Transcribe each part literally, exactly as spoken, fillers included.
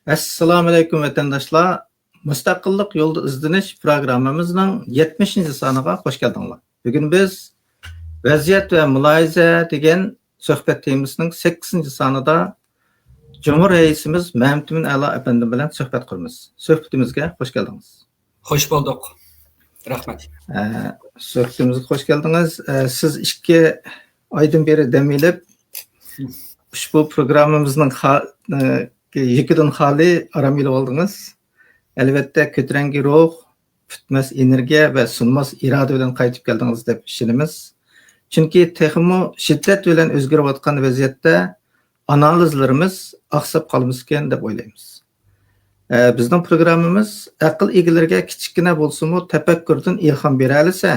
ئەسسالامۇئەلەيكۇم، ۋەتەنداشلار! مۇستەقىللىق يولىدا ئىزدىنىش پروگراممىمىزنىڭ يەتمىشىنچى سانىغا خوش كەلدىڭلار. بۈگۈن بىز ۋەزىيەت ۋە مۇلاھىزە دېگەن سۆھبەت تېمىسىنىڭ سەككىزىنچى سانىدا جۇمھۇر رەئىسىمىز مەمتىمىن ئەلا ئەپەندىم بىلەن سۆھبەت قۇرىمىز. سۆھبىتىمىزگە خوش كەلدىڭىز. خوش بولدۇق. رەھمەت. ئە، سۆھبىتىمىزگە خوش كەلدىڭىز. ئە، سىز ئىككى ئايدىن بېرى دەم ئېلىپ، ئۇشبۇ پروگراممىمىزنىڭ خا-، ئە، يېكىدىن خالىي ئارام ئېلىۋالدىڭىز. ئەلۋەتتە، كۆتۈرەڭگۈ روھ، پۈتمەس ئېنېرگىيە ۋە سۇنماس ئىرادە بىلەن قايتىپ كەلدىڭىز دەپ ئىشىنىمىز. چۈنكى تېخىمۇ شىددەت بىلەن ئۆزگىرىۋاتقان ۋەزىيەتتە ئانالىزلىرىمىز ئاقساپ قالمىسىكەن دەپ ئويلايمىز. ئە، بىزنىڭ پروگراممىمىز ئەقىل ئىگىلىرىگە كىچىككىنە بولسىمۇ تەپەككۇردىن ئىلھام بېرەلىسە،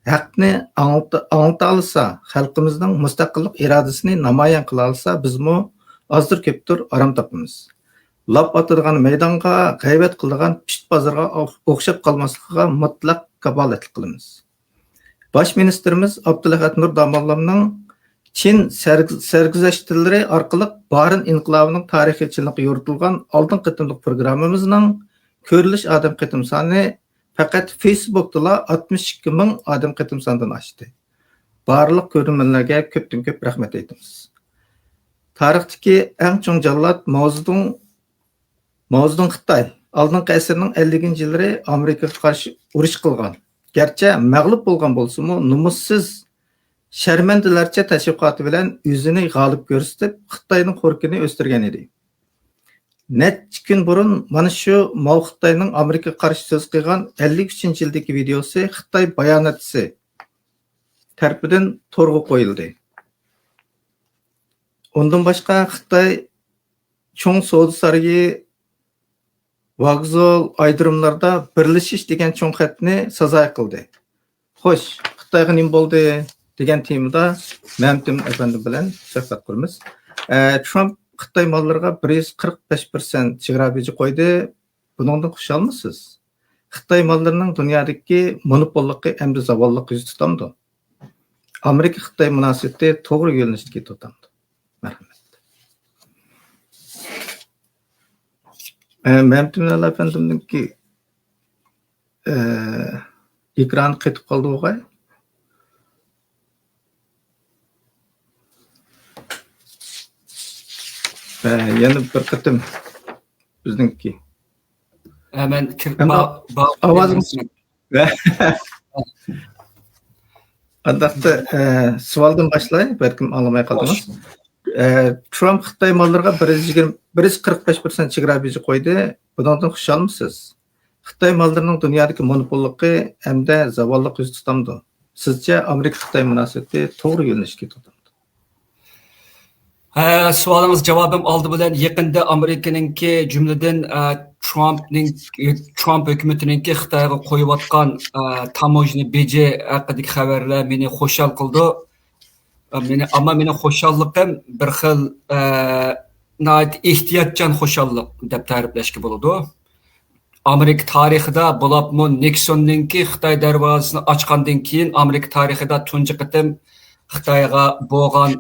ھەقنى ئاڭلىتا-، ئاڭلىتالىسا، خەلقىمىزنىڭ مۇستەقىللىق ئىرادىسىنى نامايان قىلالىسا، بىزمۇ ئازدۇر كۆپتۇر ئارام تاپىمىز. لاپ ئاتىدىغان مەيدانغا، غەيۋەت قىلىدىغان پىت بازىرىغا ئوخ-، ئوخشاپ قالماسلىقىغا مۇتلەق كاپالەتلىك قىلىمىز. باش مىنىستىرىمىز ئابدۇلئەھەت نۇر داموللامنىڭ چىن سەرگ-، سەرگۈزەشتلىرى ئارقىلىق بارىن ئىنقىلابىنىڭ تارىخىي چىنلىقى يورۇتۇلغان ئالدىنقى قېتىملىق پروگراممىمىزنىڭ كۆرۈلۈش ئادەم قېتىم سانى پەقەت فېيسبۇكتىلا ئاتمىش ئىككى مىڭ ئادەم قېتىم ساندىن ئاشتى. بارلىق كۆرۈرمەنلەرگە كۆپتىن كۆپ رەھمەت ئېيتىمىز. تارىختىكى ئەڭ چوڭ جاللات ماۋزېدۇڭ، ماۋزېدۇڭ خىتاي ئالدىنقى ئەسىرنىڭ ئەللىكىنچى يىللىرى ئامېرىكىغا قارشى ئۇرۇش قىلغان، گەرچە مەغلۇپ بولغان بولسىمۇ، نومۇسسىز، شەرمەندىلەرچە تەشۋىقاتى بىلەن ئۆزىنى غالىب كۆرسىتىپ، خىتاينىڭ خورىكىنى ئۆستۈرگەن ئىدى. نەچچە كۈن بۇرۇن مانا شۇ ماۋ خىتاينىڭ ئامېرىكىغا قارشى سۆز قىلغان ئەللىك ئۈچىنچى يىلدىكى ۋىدېئوسى خىتاي باياناتچىسى تەرىپىدىن تورغا قويۇلدى. ئۇندىن باشقا، خىتاي چوڭ سودا سارىيى، ۋوگزال، ئايرودروملاردا بىرلىشىش دېگەن چوڭ خەتنى سازايى قىلدى. خوش، خىتايغا نېمە بولدى دېگەن تېمىدا مەمتىمىن ئەپەندىم بىلەن سۆھبەت قۇرىمىز. ئە، ترامپ خىتاي ماللىرىغا بىر يۈز قىرىق بەش پىرسەنت چېگرا بېجى قويدى. بۇنىڭدىن خۇشالمۇسىز؟ خىتاي ماللىرىنىڭ دۇنيادىكى مونوپوللۇقى ئەمدى زاۋاللىققا يۈز تۇتامدۇ؟ ئامېرىكا-خىتاي مۇناسىۋىتى توغرا يۆنىلىشتە كېتىۋاتامدۇ؟ مەرھەمەت. ئە، مەمتىمىن ئەپەندىمنىڭكى، ئە، ئېكرانى قېتىپ قالدى بولغاي. ئە، يەنە بىر قېتىم بىزنىڭكى. ئە، مەن كىرىپ ئەمما با-، با-، ئاۋازىڭىز ئانداقتا، ئە، سوئالدىن باشلاي، بەلكىم ئاڭلىماي قالدىڭىز. خوش. ئە، ترامپ خىتاي ماللىرىغا بىر يۈز يىگىرمە، بىر يۈز قىرىق بەش پىرسەنت چېگرا بېجى قويدى. بۇنىڭدىن خۇشالمۇسىز؟ خىتاي ماللىرىنىڭ دۇنيادىكى مونوپوللۇقى ئەمدى زاۋاللىققا يۈز تۇتامدۇ؟ سىزچە ئامېرىكا-خىتاي مۇناسىۋىتى توغرا يۆنىلىشكە كېتىۋاتامدۇ؟ ھە، سوئالىڭىز جاۋابىم ئالدى بىلەن يېقىندا ئامېرىكىنىڭكى، جۈملىدىن، ئە، ترامپنىڭ، ترامپ ھۆكۈمىتىنىڭكى خىتايغا قويۇۋاتقان، ئە، تاموژنا بېجى ھەققىدىكى خەۋەرلەر مېنى خۇشال قىلدى. ئە، مېنى، ئەمما مېنىڭ خۇشاللىقىم بىر خىل، ئە، ناھايىتى ئېھتىياتچان خۇشاللىق دەپ تەرىپلەشكە بولىدۇ. ئامېرىكا تارىخىدا، بولۇپمۇ نىكسوننىڭكى خىتاي دەرۋازىسىنى ئاچقاندىن كېيىن، ئامېرىكا تارىخىدا تۇنجى قېتىم خىتايغا بولغان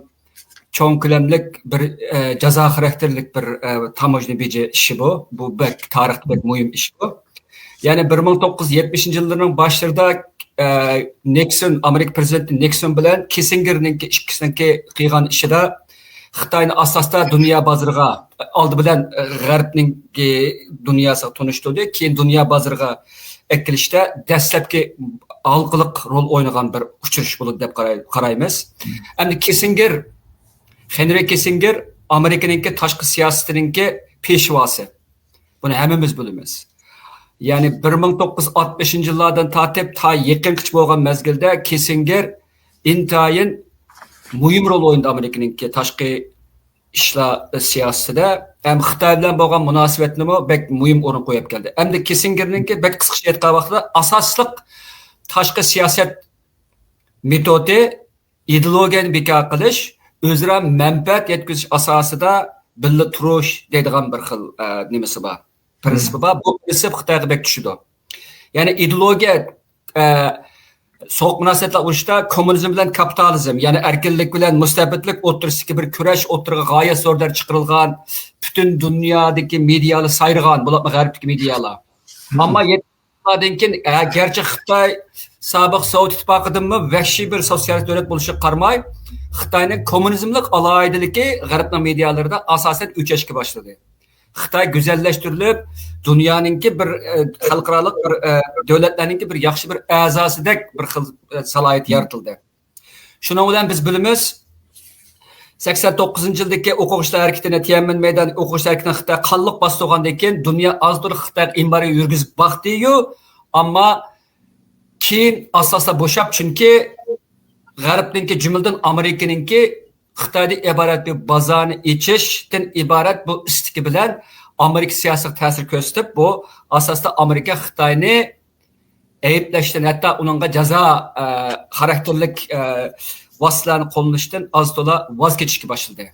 چوڭ كۆلەملىك بىر، ئە، جازا خاراكتېرلىك بىر، ئە، تاموژنا بېجى ئىشى بۇ. بۇ بەك تارىختا بەك مۇھىم ئىش بۇ. يەنى بىر مىڭ توققۇز يۈز يەتمىشىنچى يىللىرىنىڭ باشلىرىدا، ئە، نىكسون، ئامېرىكا پرېزىدېنتى نىكسون بىلەن كىسسىنگېرنىڭكى ئىككىسىنىڭكى قىلغان ئىشىدا خىتاينى ئاساستا دۇنيا بازىرىغا، ئالدى بىلەن، ئە، غەربنىڭ، ئە، دۇنياسىغا تونۇشتۇردى، كېيىن دۇنيا بازىرىغا ئەكېلىشتە دەسلەپكى ھالقىلىق رول ئوينىغان بىر ئۇچرىشىش بولىدۇ دەپ قاراي-، قارايمىز. ئەمدى كىسسىنگېر، خېنرى كىسسىنگېر ئامېرىكىنىڭكى تاشقى سىياسىتىنىڭكى پېشۋاسى. بۇنى ھەممىمىز بىلىمىز. يەنى بىر مىڭ توققۇز يۈز ئاتمىشىنچى يىللاردىن تارتىپ تا يېقىنقىچە بولغان مەزگىلدە كىسسىنگېر ئىنتايىن مۇھىم رول ئوينىدى ئامېرىكىنىڭكى تاشقى ئىشلار سىياسىتىدە. ھەم خىتاي بىلەن بولغان مۇناسىۋەتنىمۇ بەك مۇھىم ئورۇنغا قويۇپ كەلدى. ئەمدى كىسسىنگېرنىڭكى بەك قىسقىچە ئېيتقان ۋاقتىدا ئاساسلىق تاشقى سىياسەت مېتودى ئىدېئولوگىيەنى بىكار قىلىش، ئۆزئارا مەنپەئەت يەتكۈزۈش ئاساسىدا بىللە تۇرۇش دەيدىغان بىر خىل، ئە، نېمىسى بار، پىرىنسىپى بار. بۇ پىرىنسىپ خىتايغا بەك چۈشىدۇ. يەنى ئىدېئولوگىيە، ئە، سوغۇق مۇناسىۋەتلەر ئۇرۇشىدا كوممۇنىزم بىلەن كاپىتالىزم، يەنى ئەركىنلىك بىلەن مۇستەبىتلىك ئوتتۇرىسىدىكى بىر كۈرەش ئوتتۇرىغا غايەت زور دەرىجىدە چىقىرىلغان، پۈتۈن دۇنيادىكى مېدىيالار سايرىغان، بولۇپمۇ غەربتىكى مېدىيالار. ئەمما يەتمىشلاردىن كېيىن، ئە، گەرچە خىتاي سابىق سوۋېت ئىتتىپاقىدىنمۇ ۋەھشىي بىر سوتسىيالىست دۆلەت بولۇشىغا قارىماي، خىتاينىڭ كوممۇنىزملىق ئالاھىدىلىكى غەربنىڭ مېدىيالىرىدا ئاساسەن ئۆچەشكە باشلىدى. خىتاي گۈزەللەشتۈرۈلۈپ، دۇنيانىڭكى بىر، ئە، خەلقئارالىق بىر، ئە، دۆلەتلەرنىڭكى بىر ياخشى بىر ئەزاسىدەك بىر خىل، ئە، سالاھىيەت يارىتىلدى. شۇنىڭ بىلەن بىز بىلىمىز، سەكسەن توققۇزىنچى يىلدىكى ئوقۇغۇچىلار ھەرىكىتىنى، تيەنئەنمېن مەيدانىدىكى ئوقۇغۇچىلار ھەرىكىتىنى خىتاي قانلىق باستۇرغاندىن كېيىن، دۇنيا ئاز تولا خىتايغا ئېمبارگو يۈرگۈزۈپ باقتىيۇ، ئەمما كېيىن ئاستا-ئاستا بوشاپ، چۈنكى غەربنىڭكى، جۈملىدىن ئامېرىكىنىڭكى خىتايدىن ئىبارەت بىر بازارنى ئېچىشتىن ئىبارەت بۇ ئىستىكى بىلەن ئامېرىكا سىياسىتىگە تەسىر كۆرسىتىپ، بۇ ئاساستا ئامېرىكا خىتاينى ئەيىبلەشتىن، ھەتتا ئۇنىڭغا جازا، ئە، خاراكتېرلىك، ئە، ۋاسىتىلەرنى قوللىنىشتىن ئاز تولا ۋاز كېچىشكە باشلىدى.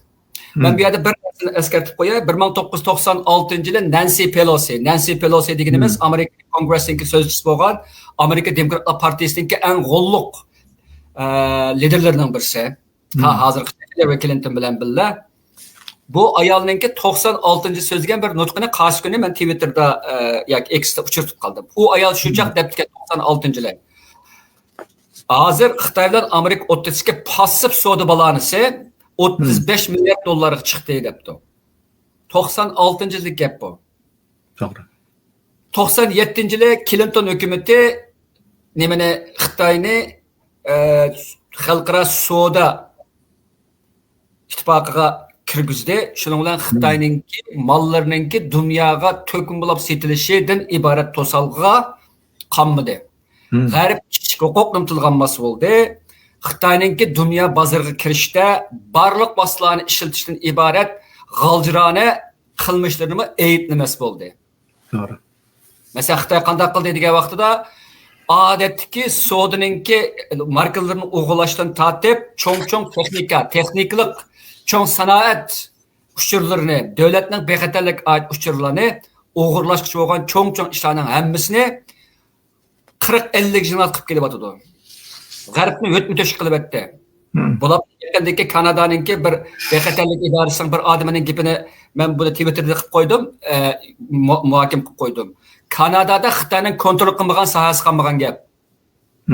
مەن بۇ يەردە بىر نەرسىنى ئەسكەرتىپ قوياي. بىر مىڭ توققۇز يۈز توقسان ئالتىنچى يىلى نانسى پېلوسى، نانسى پېلوسى دېگىنىمىز ئامېرىكا كونگرېسسىنىڭكى سۆزچىسى بولغان، ئامېرىكا دېموكراتلار پارتىيىسىنىڭكى ئەڭ غوللۇق، ئە، لىدېرلىرىنىڭ بىرسى. ھا، ھازىرغىچە ھىللارى كلىنتون بىلەن بىللە. بۇ ئايالنىڭكى توقسان ئالتىنچى سۆزلىگەن بىر نۇتقىنى قارشى كۈنى مەن تىۋىتتېردا، ئە، ياكى ئېكستا ئۇچرىتىپ قالدىم. ئۇ ئايال شۇ چاغ دەپتىكەن، توقسان ئالتىنچى يىلى. ھازىر خىتاي بىلەن ئامېرىكا ئوتتۇرىسىدىكى پاسسىپ سودا بالانسى ئوتتۇز بەش مىليارد دوللارغا چىقتى دەپتۇ. توقسان ئالتىنچى يىلدىكى گەپ بۇ. توغرا. توقسان يەتتىنچى يىلى كلىنتون ھۆكۈمىتى نېمىنى، خىتاينى، ئە، خەلقئارا سودا ئىتتىپاقىغا كىرگۈزدى. شۇنىڭ بىلەن خىتاينىڭكى ماللىرىنىڭكى دۇنياغا تۆكمە بولاپ سېتىلىشىدىن ئىبارەت توسالغۇغا قالمىدى. غەرب كىشىلىك ھوقۇقنى تىلغا ئالماس بولدى. خىتاينىڭكى دۇنيا بازىرىغا كىرىشتە بارلىق ۋاسىتىلەرنى ئىشلىتىشتىن ئىبارەت غالجىرانە قىلمىشلىرىنىمۇ ئەيىبلىمەس بولدى. توغرا. مەسىلەن، خىتاي قانداق قىلدى دېگەن ۋاقتىدا، ئادەتتىكى سودىنىڭكى ماركىلىرىنى ئوغرىلاشتىن تارتىپ، چوڭ-چوڭ تېخنىكا، تېخنىكىلىق چوڭ سانائەت ئۇچۇرلىرىنى، دۆلەتنىڭ بىخەتەرلىكىگە ئائىت ئۇچۇرلارنى ئوغرىلاشقىچە بولغان چوڭ-چوڭ ئىشلارنىڭ ھەممىسىنى قىرىق ئەللىك يىل قىلىپ كېلىۋاتىدۇ. غەربنى ھۆتمە تۆشۈك قىلىۋەتتى. بۇلار يېقىندىكى كانادانىڭكى بىر بىخەتەرلىك ئىدارىسىنىڭ بىر ئادىمىنىڭ گېپىنى مەن بۇنى تىۋىتتېردا قىلىپ قويدۇم، ئە، مۇ-، مۇھاكىمە قىلىپ قويدۇم. كانادادا خىتاينىڭ كونترول قىلمىغان ساھەسى قالمىغان گەپ.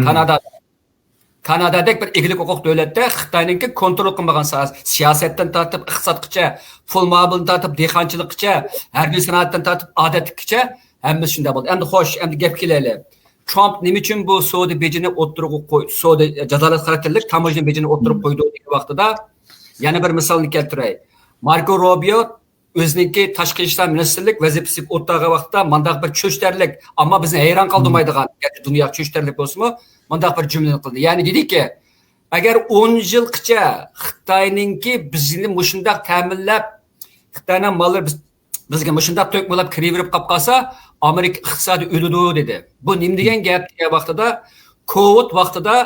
كانادادا. كانادادەك بىر ئىگىلىك ھوقۇق دۆلەتتە خىتاينىڭكى كونترول قىلمىغان ساھەسى، سىياسەتتىن تارتىپ ئىقتىسادقىچە، پۇل مۇئامىلىدىن تارتىپ دېھقانچىلىققىچە، ھەربىي سانائەتتىن تارتىپ ئادەتتىكىچە ھەممىسى شۇنداق بولدى. ئەمدى خوش، ئەمدى گەپكە كېلەيلى. ترامپ نېمە ئۈچۈن بۇ سودا بېجىنى ئوتتۇرىغا قوي-، سودا جازالىق خاراكتېرلىك تاموژنا بېجىنى ئوتتۇرىغا قويدى دېگەن ۋاقتىدا، يەنە بىر مىسالنى كەلتۈرەي. ماركو روبىيو ئۆزىنىڭكى تاشقى ئىشلار مىنىستىرلىك ۋەزىپىسىگە ئولتۇرغان ۋاقىتتا مانداق بىر چۆچۈتەرلىك، ئەمما بىزنى ھەيران قالدۇرمايدىغان، گەرچە دۇنياغا چۆچۈتەرلىك بولسىمۇ، مانداق بىر جۈملىنى قىلدى. يەنى دېدىكى، ئەگەر ئون يىلغىچە خىتاينىڭكى بىزنى مۇشۇنداق تەمىنلەپ، خىتاينىڭ ماللىرى بىز، بىزگە مۇشۇنداق تۆكمىلاپ كىرىۋېرىپ قاپ قالسا، ئامېرىكا ئىقتىسادى ئۆلىدۇ، دېدى. بۇ نېمە دېگەن گەپ دېگەن ۋاقتىدا، كوۋىد ۋاقتىدا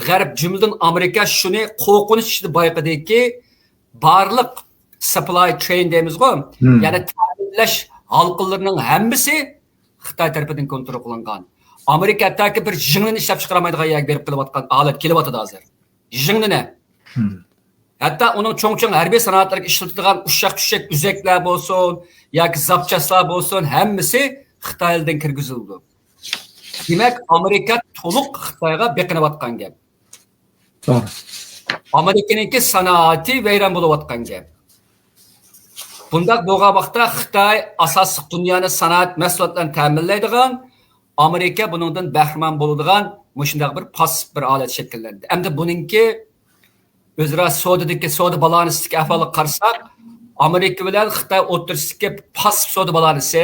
غەرب، جۈملىدىن ئامېرىكا شۇنى قورقۇنچ ئىچىدە بايقىدىكى، بارلىق سپلاي چېين دەيمىزغۇ، يەنى تەمىنلەش ھالقىلىرىنىڭ ھەممىسى خىتاي تەرىپىدىن كونترول قىلىنغان. ئامېرىكا ھەتتاكى بىر ژىڭنىنى ئىشلەپ چىقىرالمايدىغان يەرگە بېرىپ قېلىۋاتقان ھالەت كېلىۋاتىدۇ ھازىر. ژىڭنىنى. ھەتتا ئۇنىڭ چوڭ چوڭ ھەربىي سانائەتلەرگە ئىشلىتىدىغان ئۇششاق چۈششەك ئۈزەكلەر بولسۇن ياكى زاپچاسلار بولسۇن، ھەممىسى خىتاي ئېلىدىن كىرگۈزۈلىدۇ. دېمەك، ئامېرىكا تولۇق خىتايغا بېقىنىۋاتقان گەپ. توغرا. ئامېرىكىنىڭكى سانائىتى ۋەيران بولۇۋاتقان گەپ. بۇنداق بولغان ۋاقىتتا خىتاي ئاساسلىق دۇنيانى سانائەت مەھسۇلاتلىرىنى تەمىنلەيدىغان، ئامېرىكا بۇنىڭدىن بەھرىمەن بولىدىغان مۇشۇنداق بىر پاسسىپ بىر ھالەت شەكىللەندى. ئەمدى بۇنىڭكى ئۆزئارا سودىدىكى، سودا بالانسىدىكى ئەھۋالغا قارىساق، ئامېرىكا بىلەن خىتاي ئوتتۇرىسىدىكى پاسسىپ سودا بالانسى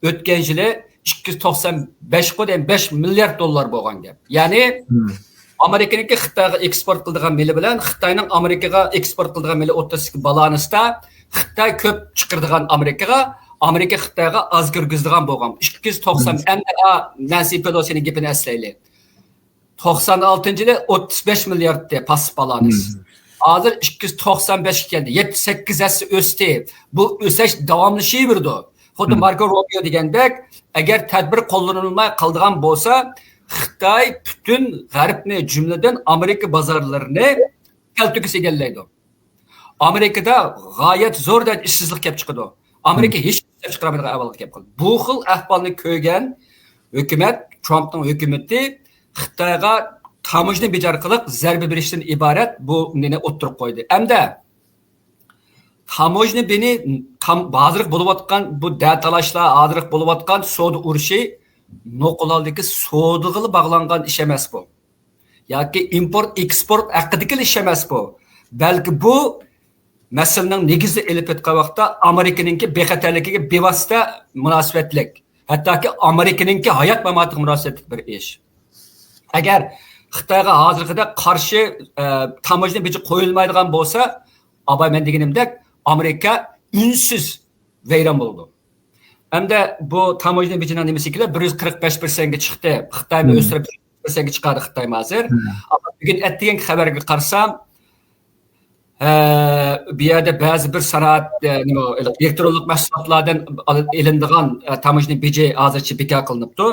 ئۆتكەن يىلى ئىككى يۈز توقسان بەش قۇدەم بەش مىليارد دوللار بولغان گەپ. يەنى ئامېرىكىنىڭكى خىتايغا ئېكسپورت قىلىدىغان مېلى بىلەن خىتاينىڭ ئامېرىكىغا ئېكسپورت قىلىدىغان مېلى ئوتتۇرىسىدىكى بالانستا خىتاي كۆپ چىقىرىدىغان ئامېرىكىغا، ئامېرىكا خىتايغا ئاز كىرگۈزىدىغان بولغان. ئىككى يۈز توقسان، ئەمدى، ئا، نانسى پېلوسىنىڭ گېپىنى ئەسلەيلى. توقسان ئالتىنچى يىلى ئوتتۇز بەش مىلياردتى پاسسىپ بالانس. ھازىر ئىككى يۈز توقسان بەشكە كەلدى. يەتتە، سەككىز ھەسسە ئۆستى. بۇ ئۆسۈش داۋاملىشىۋېرىدۇ. خۇددى ماركو روبىيو دېگەندەك، ئەگەر تەدبىر قوللىنىلماي قالىدىغان بولسا، خىتاي پۈتۈن غەربنى، جۈملىدىن ئامېرىكا بازارلىرىنى كەلتۈكىسى ئىگىلەيدۇ. ئامېرىكىدا غايەت زور دەرىجىدە ئىشسىزلىق كەپ چىقىدۇ. ئامېرىكا ھېچ ئىشلەپ چىقىرالمايدىغان ئەھۋالغا كەپ قالدى. بۇ خىل ئەھۋالنى كۆرگەن ھۆكۈمەت، ترامپنىڭ ھۆكۈمىتى خىتايغا تاموژنا بېجى ئارقىلىق زەربە بېرىشتىن ئىبارەت بۇ نېنى ئوتتۇرىغا قويدى. ئەمدى تاموژنا بېجى، تام-، ھازىرقى بولۇۋاتقان بۇ دەتالاشلار، ھازىرقى بولۇۋاتقان سودا ئۇرۇشى نوقۇل ھالدىكى سودىغىلا باغلانغان ئىش ئەمەس بۇ. ياكى ئىمپورت، ئېكسپورت ھەققىدىكىلا ئىش ئەمەس بۇ. بەلكى بۇ مەسىلىنىڭ نېگىزى ئېلىپ ئېيتقان ۋاقىتتا ئامېرىكىنىڭكى بىخەتەرلىكىگە بىۋاسىتە مۇناسىۋەتلىك، ھەتتاكى ئامېرىكىنىڭكى ھايات ماماتىغا مۇناسىۋەتلىك بىر ئىش. ئەگەر خىتايغا ھازىرقىدەك قارشى، ئە، تاموژنا بېجى قويۇلمايدىغان بولسا، ئاباي مەن دېگىنىمدەك ئامېرىكا ئۈنسىز ۋەيران بولىدۇ. ئەمدى بۇ تاموژنا بېجىنىڭ نېمىسى كېلە بىر يۈز قىرىق بەش پىرسەنتكە چىقتى. خىتايمۇ ئۆستۈرۈپ بىر پىرسەنتكە چىقاردى خىتاي ھازىر. ئەمما بۈگۈن ئەتىگەنكى خەۋەرگە قارىسام، ئە، بۇ يەردە بەزى بىر سانائەت، ئە، نېمە، ئېلېكترونلۇق مەھسۇلاتلاردىن ئېلىنىدىغان، ئە، تاموژنا بېجى ھازىرچە بىكار قىلىنىپتۇ.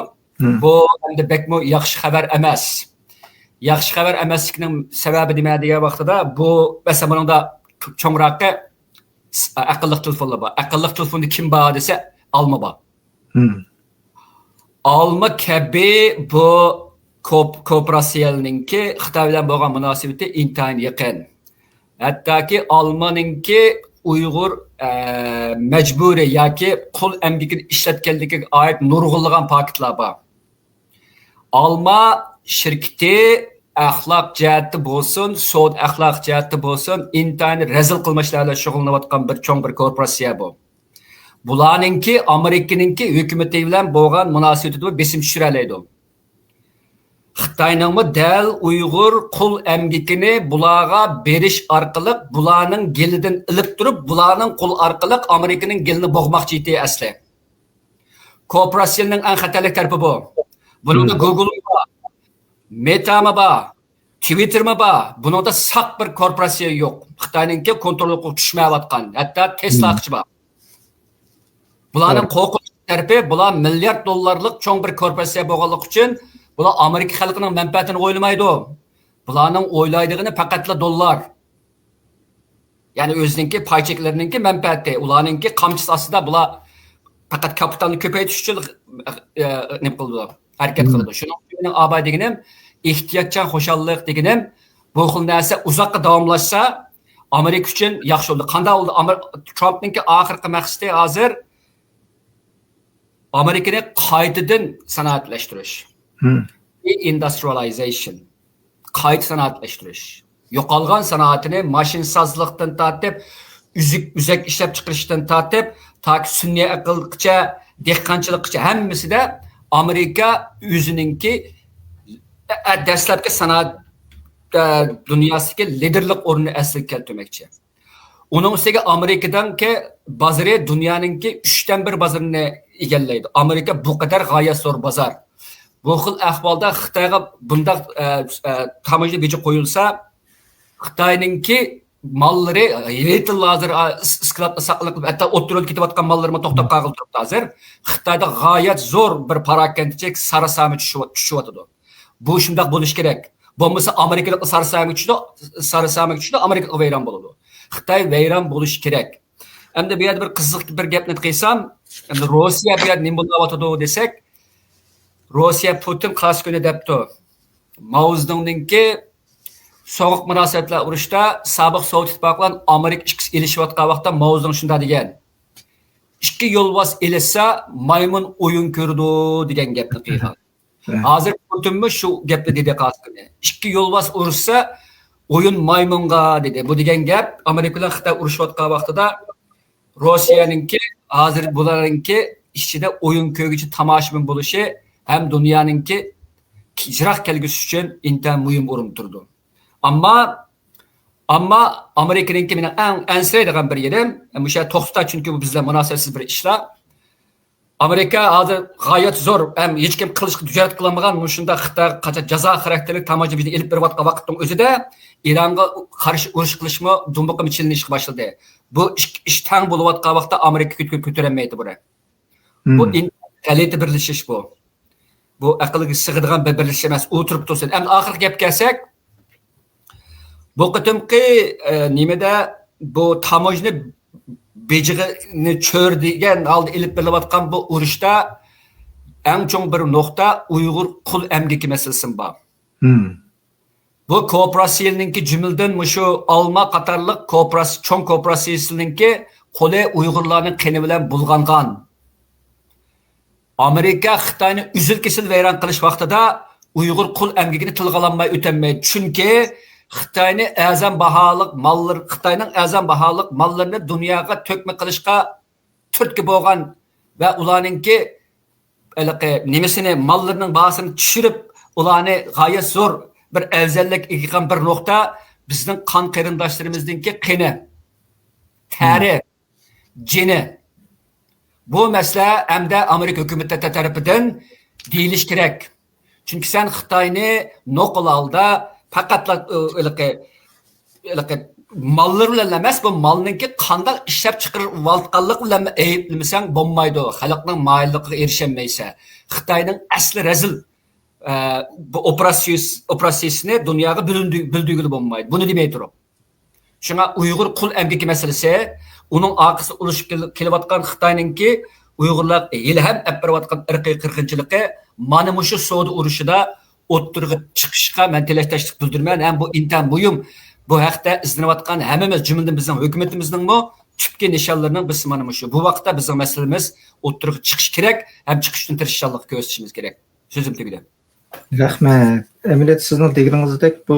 بۇ ئەمدى بەكمۇ ياخشى خەۋەر ئەمەس. ياخشى خەۋەر ئەمەسلىكنىڭ سەۋەبى نېمە دېگەن ۋاقتىدا، بۇ، مەسىلەن، بۇنىڭدا چوڭراقى ئەقىللىق تېلېفونلار بار. ئەقىللىق تېلېفوندا كىم بار دېسە، ئالما بار. ئالما كەبى بۇ كوپ-، كوپېراتسىيەلىنىڭكى خىتاي بىلەن بولغان مۇناسىۋىتى ئىنتايىن يېقىن. ھەتتاكى ئالمانىڭكى ئۇيغۇر، ئە، مەجبۇرىي ياكى قۇل ئەمگىكىنى ئىشلەتكەنلىكىگە ئائىت نۇرغۇنلىغان پاكىتلار بار. ئالما شىركىتى ئەخلاق جەھەتتە بولسۇن، سودا ئەخلاق جەھەتتە بولسۇن، ئىنتايىن رەزىل قىلمىشلار بىلەن شۇغۇللىنىۋاتقان بىر چوڭ بىر كورپوراتسىيە بۇ. بۇلارنىڭكى ئامېرىكىنىڭكى ھۆكۈمىتى بىلەن بولغان مۇناسىۋىتىدە بېسىم چۈشۈرەلەيدۇ. خىتاينىڭمۇ دەل ئۇيغۇر قۇل ئەمگىكىنى بۇلارغا بېرىش ئارقىلىق، بۇلارنىڭ گېلىدىن ئېلىپ تۇرۇپ، بۇلارنىڭ قول ئارقىلىق ئامېرىكىنىڭ گېلىنى بوغماقچى ئىدى ئەسلى. كوپېراتسىيەنىڭ ئەڭ خەتەرلىك تەرىپى بۇ. بۇنىڭدا گوگولمۇ بار، مېتامۇ بار، تىۋىتتېرمۇ بار. بۇنىڭدا ساق بىر كورپوراتسىيە يوق. خىتاينىڭكى كونتروللۇقىا چۈشمەيۋاتقان، ھەتتا تېسلاغىچە بار. بۇلارنىڭ قورقۇنچ تەرىپى، بۇلار مىليارد دوللارلىق چوڭ بىر كورپوراتسىيە بولغانلىقى ئۈچۈن، بۇلار ئامېرىكا خەلقىنىڭ مەنپەئەتىنى ئويلىمايدۇ. بۇلارنىڭ ئويلايدىغىنى پەقەتلا دوللار. يەنى ئۆزىنىڭكى پاي چېكلىرىنىڭكى مەنپەئەتى، ئۇلارنىڭكى قامچىسى ئاستىدا بۇلار پەقەت كاپىتالنى كۆپەيتىش ئۈچۈن، ئە، نېمە قىلىدۇ، ھەرىكەت قىلىدۇ. شۇنىڭ ئۈچۈن مېنىڭ ئاباي دېگىنىم، ئېھتىياتچان خۇشاللىق دېگىنىم، بۇ خىل نەرسە ئۇزاققا داۋاملاشسا، ئامېرىكا ئۈچۈن ياخشى بولىدۇ. قانداق بولىدۇ؟ ئامېر-، ترامپنىڭكى ئاخىرقى مەقسىتى ھازىر ئامېرىكىنى قايتىدىن سانائەتلەشتۈرۈش. دېئىندۇسترىيالىزېيشن. قايتا سانائەتلەشتۈرۈش. يوقالغان سانائىتىنى ماشىنىسازلىقتىن تارتىپ، ئۈزۈك، ئۈزەك ئىشلەپچىقىرىشتىن تارتىپ، تاكى سۈنئىي ئەقىلگىچە، دېھقانچىلىققىچە ھەممىسىدە ئامېرىكا ئۆزىنىڭكى، ئە، دەسلەپكى سانائەت، ئە، دۇنياسىدىكى لىدېرلىق ئورنىنى ئەسلىگە كەلتۈرمەكچى. ئۇنىڭ ئۈستىگە ئامېرىكىنىڭكى بازىرى دۇنيانىڭكى ئۈچتىن بىر بازىرىنى ئىگىلەيدۇ. ئامېرىكا بۇ قەدەر غايەت زور بازار. بۇ خىل ئەھۋالدا خىتايغا بۇنداق، ئە، ئە، تاموژنا بېجى قويۇلسا، خىتاينىڭكى ماللىرى، ھېلىلا ھازىر، ئە، ئىس-، ئىسكىلاتتا ساقلىنىپ، ھەتتا ئوتتۇرىغا كېتىۋاتقان ماللىرىمۇ توختاپ قالغىلى تۇرۇپتۇ ھازىر. خىتايدا غايەت زور بىر پاراكەندىچىلىك ساراسىمە چۈشۈۋ-، چۈشۈۋاتىدۇ. بۇ شۇنداق بولۇشى كېرەك. بولمىسا ئامېرىكىلىق ساراسىمىگە چۈشىدۇ، ساراسىمىگە چۈشىدۇ، ئامېرىكىلىق ۋەيران بولىدۇ. خىتاي ۋەيران بولۇشى كېرەك. ئەمدى بۇ يەردە بىر قىزىق بىر گەپنى قىلسام، ئەمدى روسىيە بۇ يەردە نېمە بولۇۋاتىدۇ دېسەك، روسىيە پۇتىن قارشى كۈنى دەپتۇ. ماۋزېدۇڭنىڭكى سوغۇق مۇناسىۋەتلەر ئۇرۇشتا سابىق سوۋېت ئىتتىپاقى بىلەن ئامېرىكا ئىككىسى ئېلىشىۋاتقان ۋاقىتتا ماۋزېدۇڭ شۇنداق دېگەن. ئىككى يولۋاس ئېلىشسا مايمۇن ئويۇن كۆرىدۇ دېگەن گەپنى قىلغان. ھازىر پۇتىنمۇ شۇ گەپنى دېدى قاسقىنى. ئىككى يولۋاس ئۇرۇشسا ئويۇن مايمۇنغا دېدى. بۇ دېگەن گەپ ئامېرىكا بىلەن خىتاي ئۇرۇشۇۋاتقان ۋاقتىدا روسىيەنىڭكى ھازىر بۇلارنىڭكى ئىچىدە ئويۇن كۆرگۈچى تاماشىبىن بولۇشى ھەم دۇنيانىڭكى يىراق كەلگۈسى ئۈچۈن ئىنتايىن مۇھىم ئورۇندا تۇرىدۇ. ئەمما، ئەمما ئامېرىكىنىڭكى مېنىڭ ئەڭ ئەنسىرەيدىغان بىر يېرىم، مۇشۇ يەردە توختىتا، چۈنكى بۇ بىزلەر مۇناسىۋەتسىز بىر ئىشلار. ئامېرىكا ھازىر غايەت زور، ھەم ھېچكىم قىلىشقا جۈرئەت قىلالمىغان مۇشۇنداق خىتايغا قاچان جازا خاراكتېرلىك تاموژنا بېجىنى ئېلىپ بېرىۋاتقان ۋاقىتنىڭ ئۆزىدە ئىرانغا قارشى ئۇرۇش قىلىشمۇ دۇمبىقىمۇ چېلىنىشقا باشلىدى. بۇ ئىككى ئىش تەڭ بولۇۋاتقان ۋاقىتتا ئامېرىكا كۆتۈرۈپ كۆتۈرەلمەيدۇ بۇنى. بۇ ئىنتايىن غەلىتە بىرلىشىش بۇ. بۇ ئەقىلگە سىغىدىغان بىر بىرلىشىش ئەمەس. ئولتۇرۇپ تۇرسۇن. ئەمدى ئاخىرقى گەپكە كەلسەك، بۇ قېتىمقى، ئە، نېمىدە بۇ تاموژنا بېجىغىنى چۆرىدىگەن ھالدا ئېلىپ بېرىلىۋاتقان بۇ ئۇرۇشتا ئەڭ چوڭ بىر نۇقتا ئۇيغۇر قۇل ئەمگىكى مەسىلىسىمۇ بار. بۇ كوپىراتسىيىنىڭكى جۈملىدىن مۇشۇ ئالما قاتارلىق كوپىراتس-، چوڭ كوپىراتسىيىسىنىڭكى قولى ئۇيغۇرلارنىڭ قېنى بىلەن بۇلغانغان. ئامېرىكا خىتاينى ئۈزۈل-كېسىل ۋەيران قىلىش ۋاقتىدا ئۇيغۇر قۇل ئەمگىكىنى تىلغا ئالالماي ئۆتەلمەيدۇ. چۈنكى خىتاينى ئەرزان باھالىق ماللىرى، خىتاينىڭ ئەرزان باھالىق ماللىرىنى دۇنياغا تۆكمە قىلىشقا تۈرتكە بولغان ۋە ئۇلارنىڭكى ھېلىقى نېمىسىنى، ماللىرىنىڭ باھاسىنى چۈشۈرۈپ، ئۇلارنى غايەت زور بىر ئەۋزەللىككە ئىگە قىلغان بىر نۇقتا بىزنىڭ قان قېرىنداشلىرىمىزنىڭكى قېنى، تەرى، جېنى. بۇ مەسىلە ئەمدى ئامېرىكا ھۆكۈمىتى تەرىپىدىن دېيىلىشى كېرەك. چۈنكى سەن خىتاينى نوقۇل ھالدا پەقەتلا، ئى، ھېلىقى، ھېلىقى ماللىرى بىلەن ئەمەس، بۇ مالنىڭكى قانداق ئىشلەپ چىقىرىۋاتقانلىقى بىلەن ئەيىبلىمىسەڭ بولمايدۇ. خەلقنىڭ مايىللىقىغا ئېرىشەلمەيسەن. خىتاينىڭ ئەسلى رەزىل، ئە، بۇ ئوپېراتسىيىسى، ئوپېراتسىيىسىنى دۇنياغا بىلدۈ-، بىلدۈرگىلى بولمايدۇ. بۇنى دېمەي تۇرۇپ. شۇڭا ئۇيغۇر قۇل ئەمگىكى مەسىلىسى، ئۇنىڭ ئارقىسىدا ئۇرۇشۇپ كېل-، كېلىۋاتقان خىتاينىڭكى ئۇيغۇرلارغا ھېلىھەم ئەپ بېرىۋاتقان ئىرقىي قىرغىنچىلىقى مانا مۇشۇ سودا ئۇرۇشىدا ئوتتۇرىغا چىقىشىغا مەن تىلەكداشلىق بىلدۈرىمەن. ھەم بۇ ئىنتايىن مۇھىم. بۇ ھەقتە ئىزدىنىۋاتقان ھەممىمىز، جۈملىدىن بىزنىڭ ھۆكۈمىتىمىزنىڭمۇ تۈپكى نىشانلىرىنىڭ بىرسى مانا مۇشۇ. بۇ ۋاقىتتا بىزنىڭ مەسىلىمىز ئوتتۇرىغا چىقىشى كېرەك ھەم چىقىش ئۈچۈن تىرىشچانلىق كۆرسىتىشىمىز كېرەك. سۆزۈم تۈگىدى. رەھمەت. ئەمەلىيەتتە سىزنىڭ دېگىنىڭىزدەك بۇ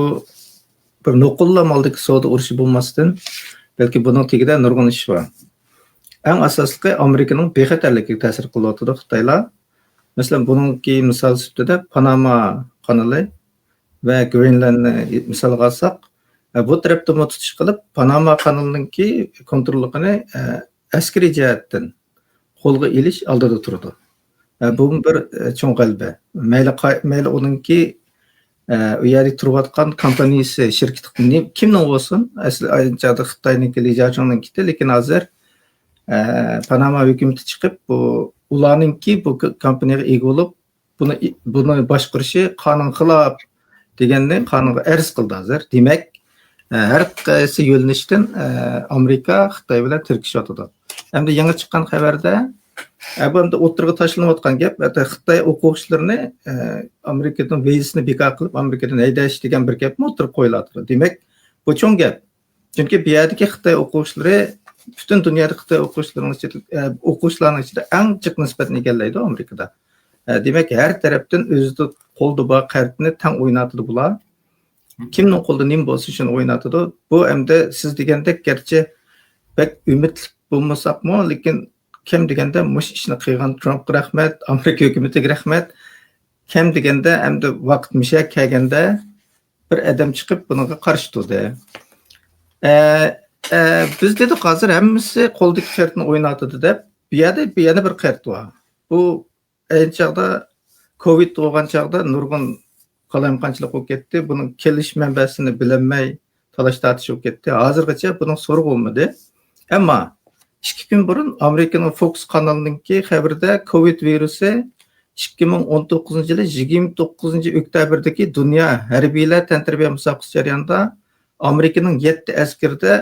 بىر نوقۇللا مالدىكى سودا ئۇرۇشى بولماستىن، بەلكى بۇنىڭ تېگىدە نۇرغۇن ئىش بار. ئەڭ ئاساسلىقى ئامېرىكىنىڭ بىخەتەرلىكىگە تەسىر قىلىۋاتىدۇ خىتايلار. مەسىلەن، بۇنىڭكى مىسال سۈپىتىدە پاناما قانىلى ۋە گرېنلاندنى مىسالغا ئالساق، بۇ تەرەپتىنمۇ تۇتۇش قىلىپ، پاناما قانىلىنىڭكى كونتروللۇقىنى ئەسكىرىي جەھەتتىن قولغا ئېلىش ئالدىدا تۇرىدۇ. ئە، بۇمۇ بىر، ئە، چوڭ غەلىبە. مەيلى قاي-، مەيلى ئۇنىڭكى، ئە، ئۇ يەردە تۇرۇۋاتقان كومپانىيىسى، شىركىتى نى-، كىمنىڭ بولسۇن، ئەسلى ئايرىم چاغدا خىتاينىڭكى لى جياچۇڭنىڭكىدى، لېكىن ھازىر، ئە، پاناما ھۆكۈمىتى چىقىپ، بۇ ئۇلارنىڭكى بۇ ك-، كومپانىيەگە ئىگە بولۇپ، بۇنى، بۇنى باشقۇرۇشى قانۇن خىلاپ دېگەننى قانۇنغا ئەرز قىلدى ھازىر. دېمەك، ئە، ھەر قايسى يۆنىلىشتىن، ئە، ئامېرىكا خىتاي بىلەن تىركىشىۋاتىدۇ. ئەمدى يېڭى چىققان خەۋەردە، ئە، بۇ ئەمدى ئوتتۇرىغا تاشلىنىۋاتقان گەپ، ئە، خىتاي ئوقۇغۇچىلىرىنى، ئە، ئامېرىكىدىن ۋىزىسىنى بىكار قىلىپ، ئامېرىكىدىن ھەيدەش دېگەن بىر گەپمۇ ئوتتۇرىغا قويۇلۇۋاتىدۇ. دېمەك، بۇ چوڭ گەپ. چۈنكى بۇ يەردىكى خىتاي ئوقۇغۇچىلىرى پۈتۈن دۇنيادا خىتاي ئوقۇغۇچىلىرىنىڭ ئىچىدە، ئە، ئوقۇغۇچىلارنىڭ ئىچىدە ئەڭ جىق نىسبەتنى ئىگىلەيدۇ ئامېرىكىدا. ئە، دېمەك، ھەر تەرەپتىن ئۆزىدە قولدا بار قەرتنى تەڭ ئويناتىدۇ بۇلار. كىمنىڭ قولىدا نېمە بولسا، شۇنى ئويناتىدۇ. بۇ ئەمدى سىز دېگەندەك، گەرچە بەك ئۈمىدلىك بولمىساقمۇ، لېكىن كەم دېگەندە مۇشۇ ئىشنى قىلغان ترامپقا رەھمەت، ئامېرىكا ھۆكۈمىتىگە رەھمەت. كەم دېگەندە ئەمدى ۋاقىت مۇشۇ يەرگە كەلگەندە، بىر ئادەم چىقىپ بۇنىڭغا قارشى تۇردى. ئە، ئە، بىز دېدۇق، ھازىر ھەممىسى قولدىكى قەرتنى ئويناتىدۇ دەپ. بۇ يەردە بۇ يەنە بىر قەرت بار. بۇ ئەينى چاغدا كوۋىد بولغان چاغدا نۇرغۇن قالايمىقانچىلىق بولۇپ كەتتى. بۇنىڭ كېلىش مەنبەسىنى بىلەلمەي تالاش تارتىش بولۇپ كەتتى. ھازىرغىچە بۇنىڭ سورىقى بولمىدى. ئەمما ئىككى كۈن بۇرۇن ئامېرىكىنىڭ فوكس قانىلىنىڭكى خەۋىرىدە كوۋىد ۋىرۇسى ئىككى مىڭ ئون توققۇزىنچى يىلى يىگىرمە توققۇزىنچى ئۆكتەبىردىكى دۇنيا ھەربىيلەر تەنتەربىيە مۇسابىقىسى جەريانىدا ئامېرىكىنىڭ يەتتە ئەسكىرىدە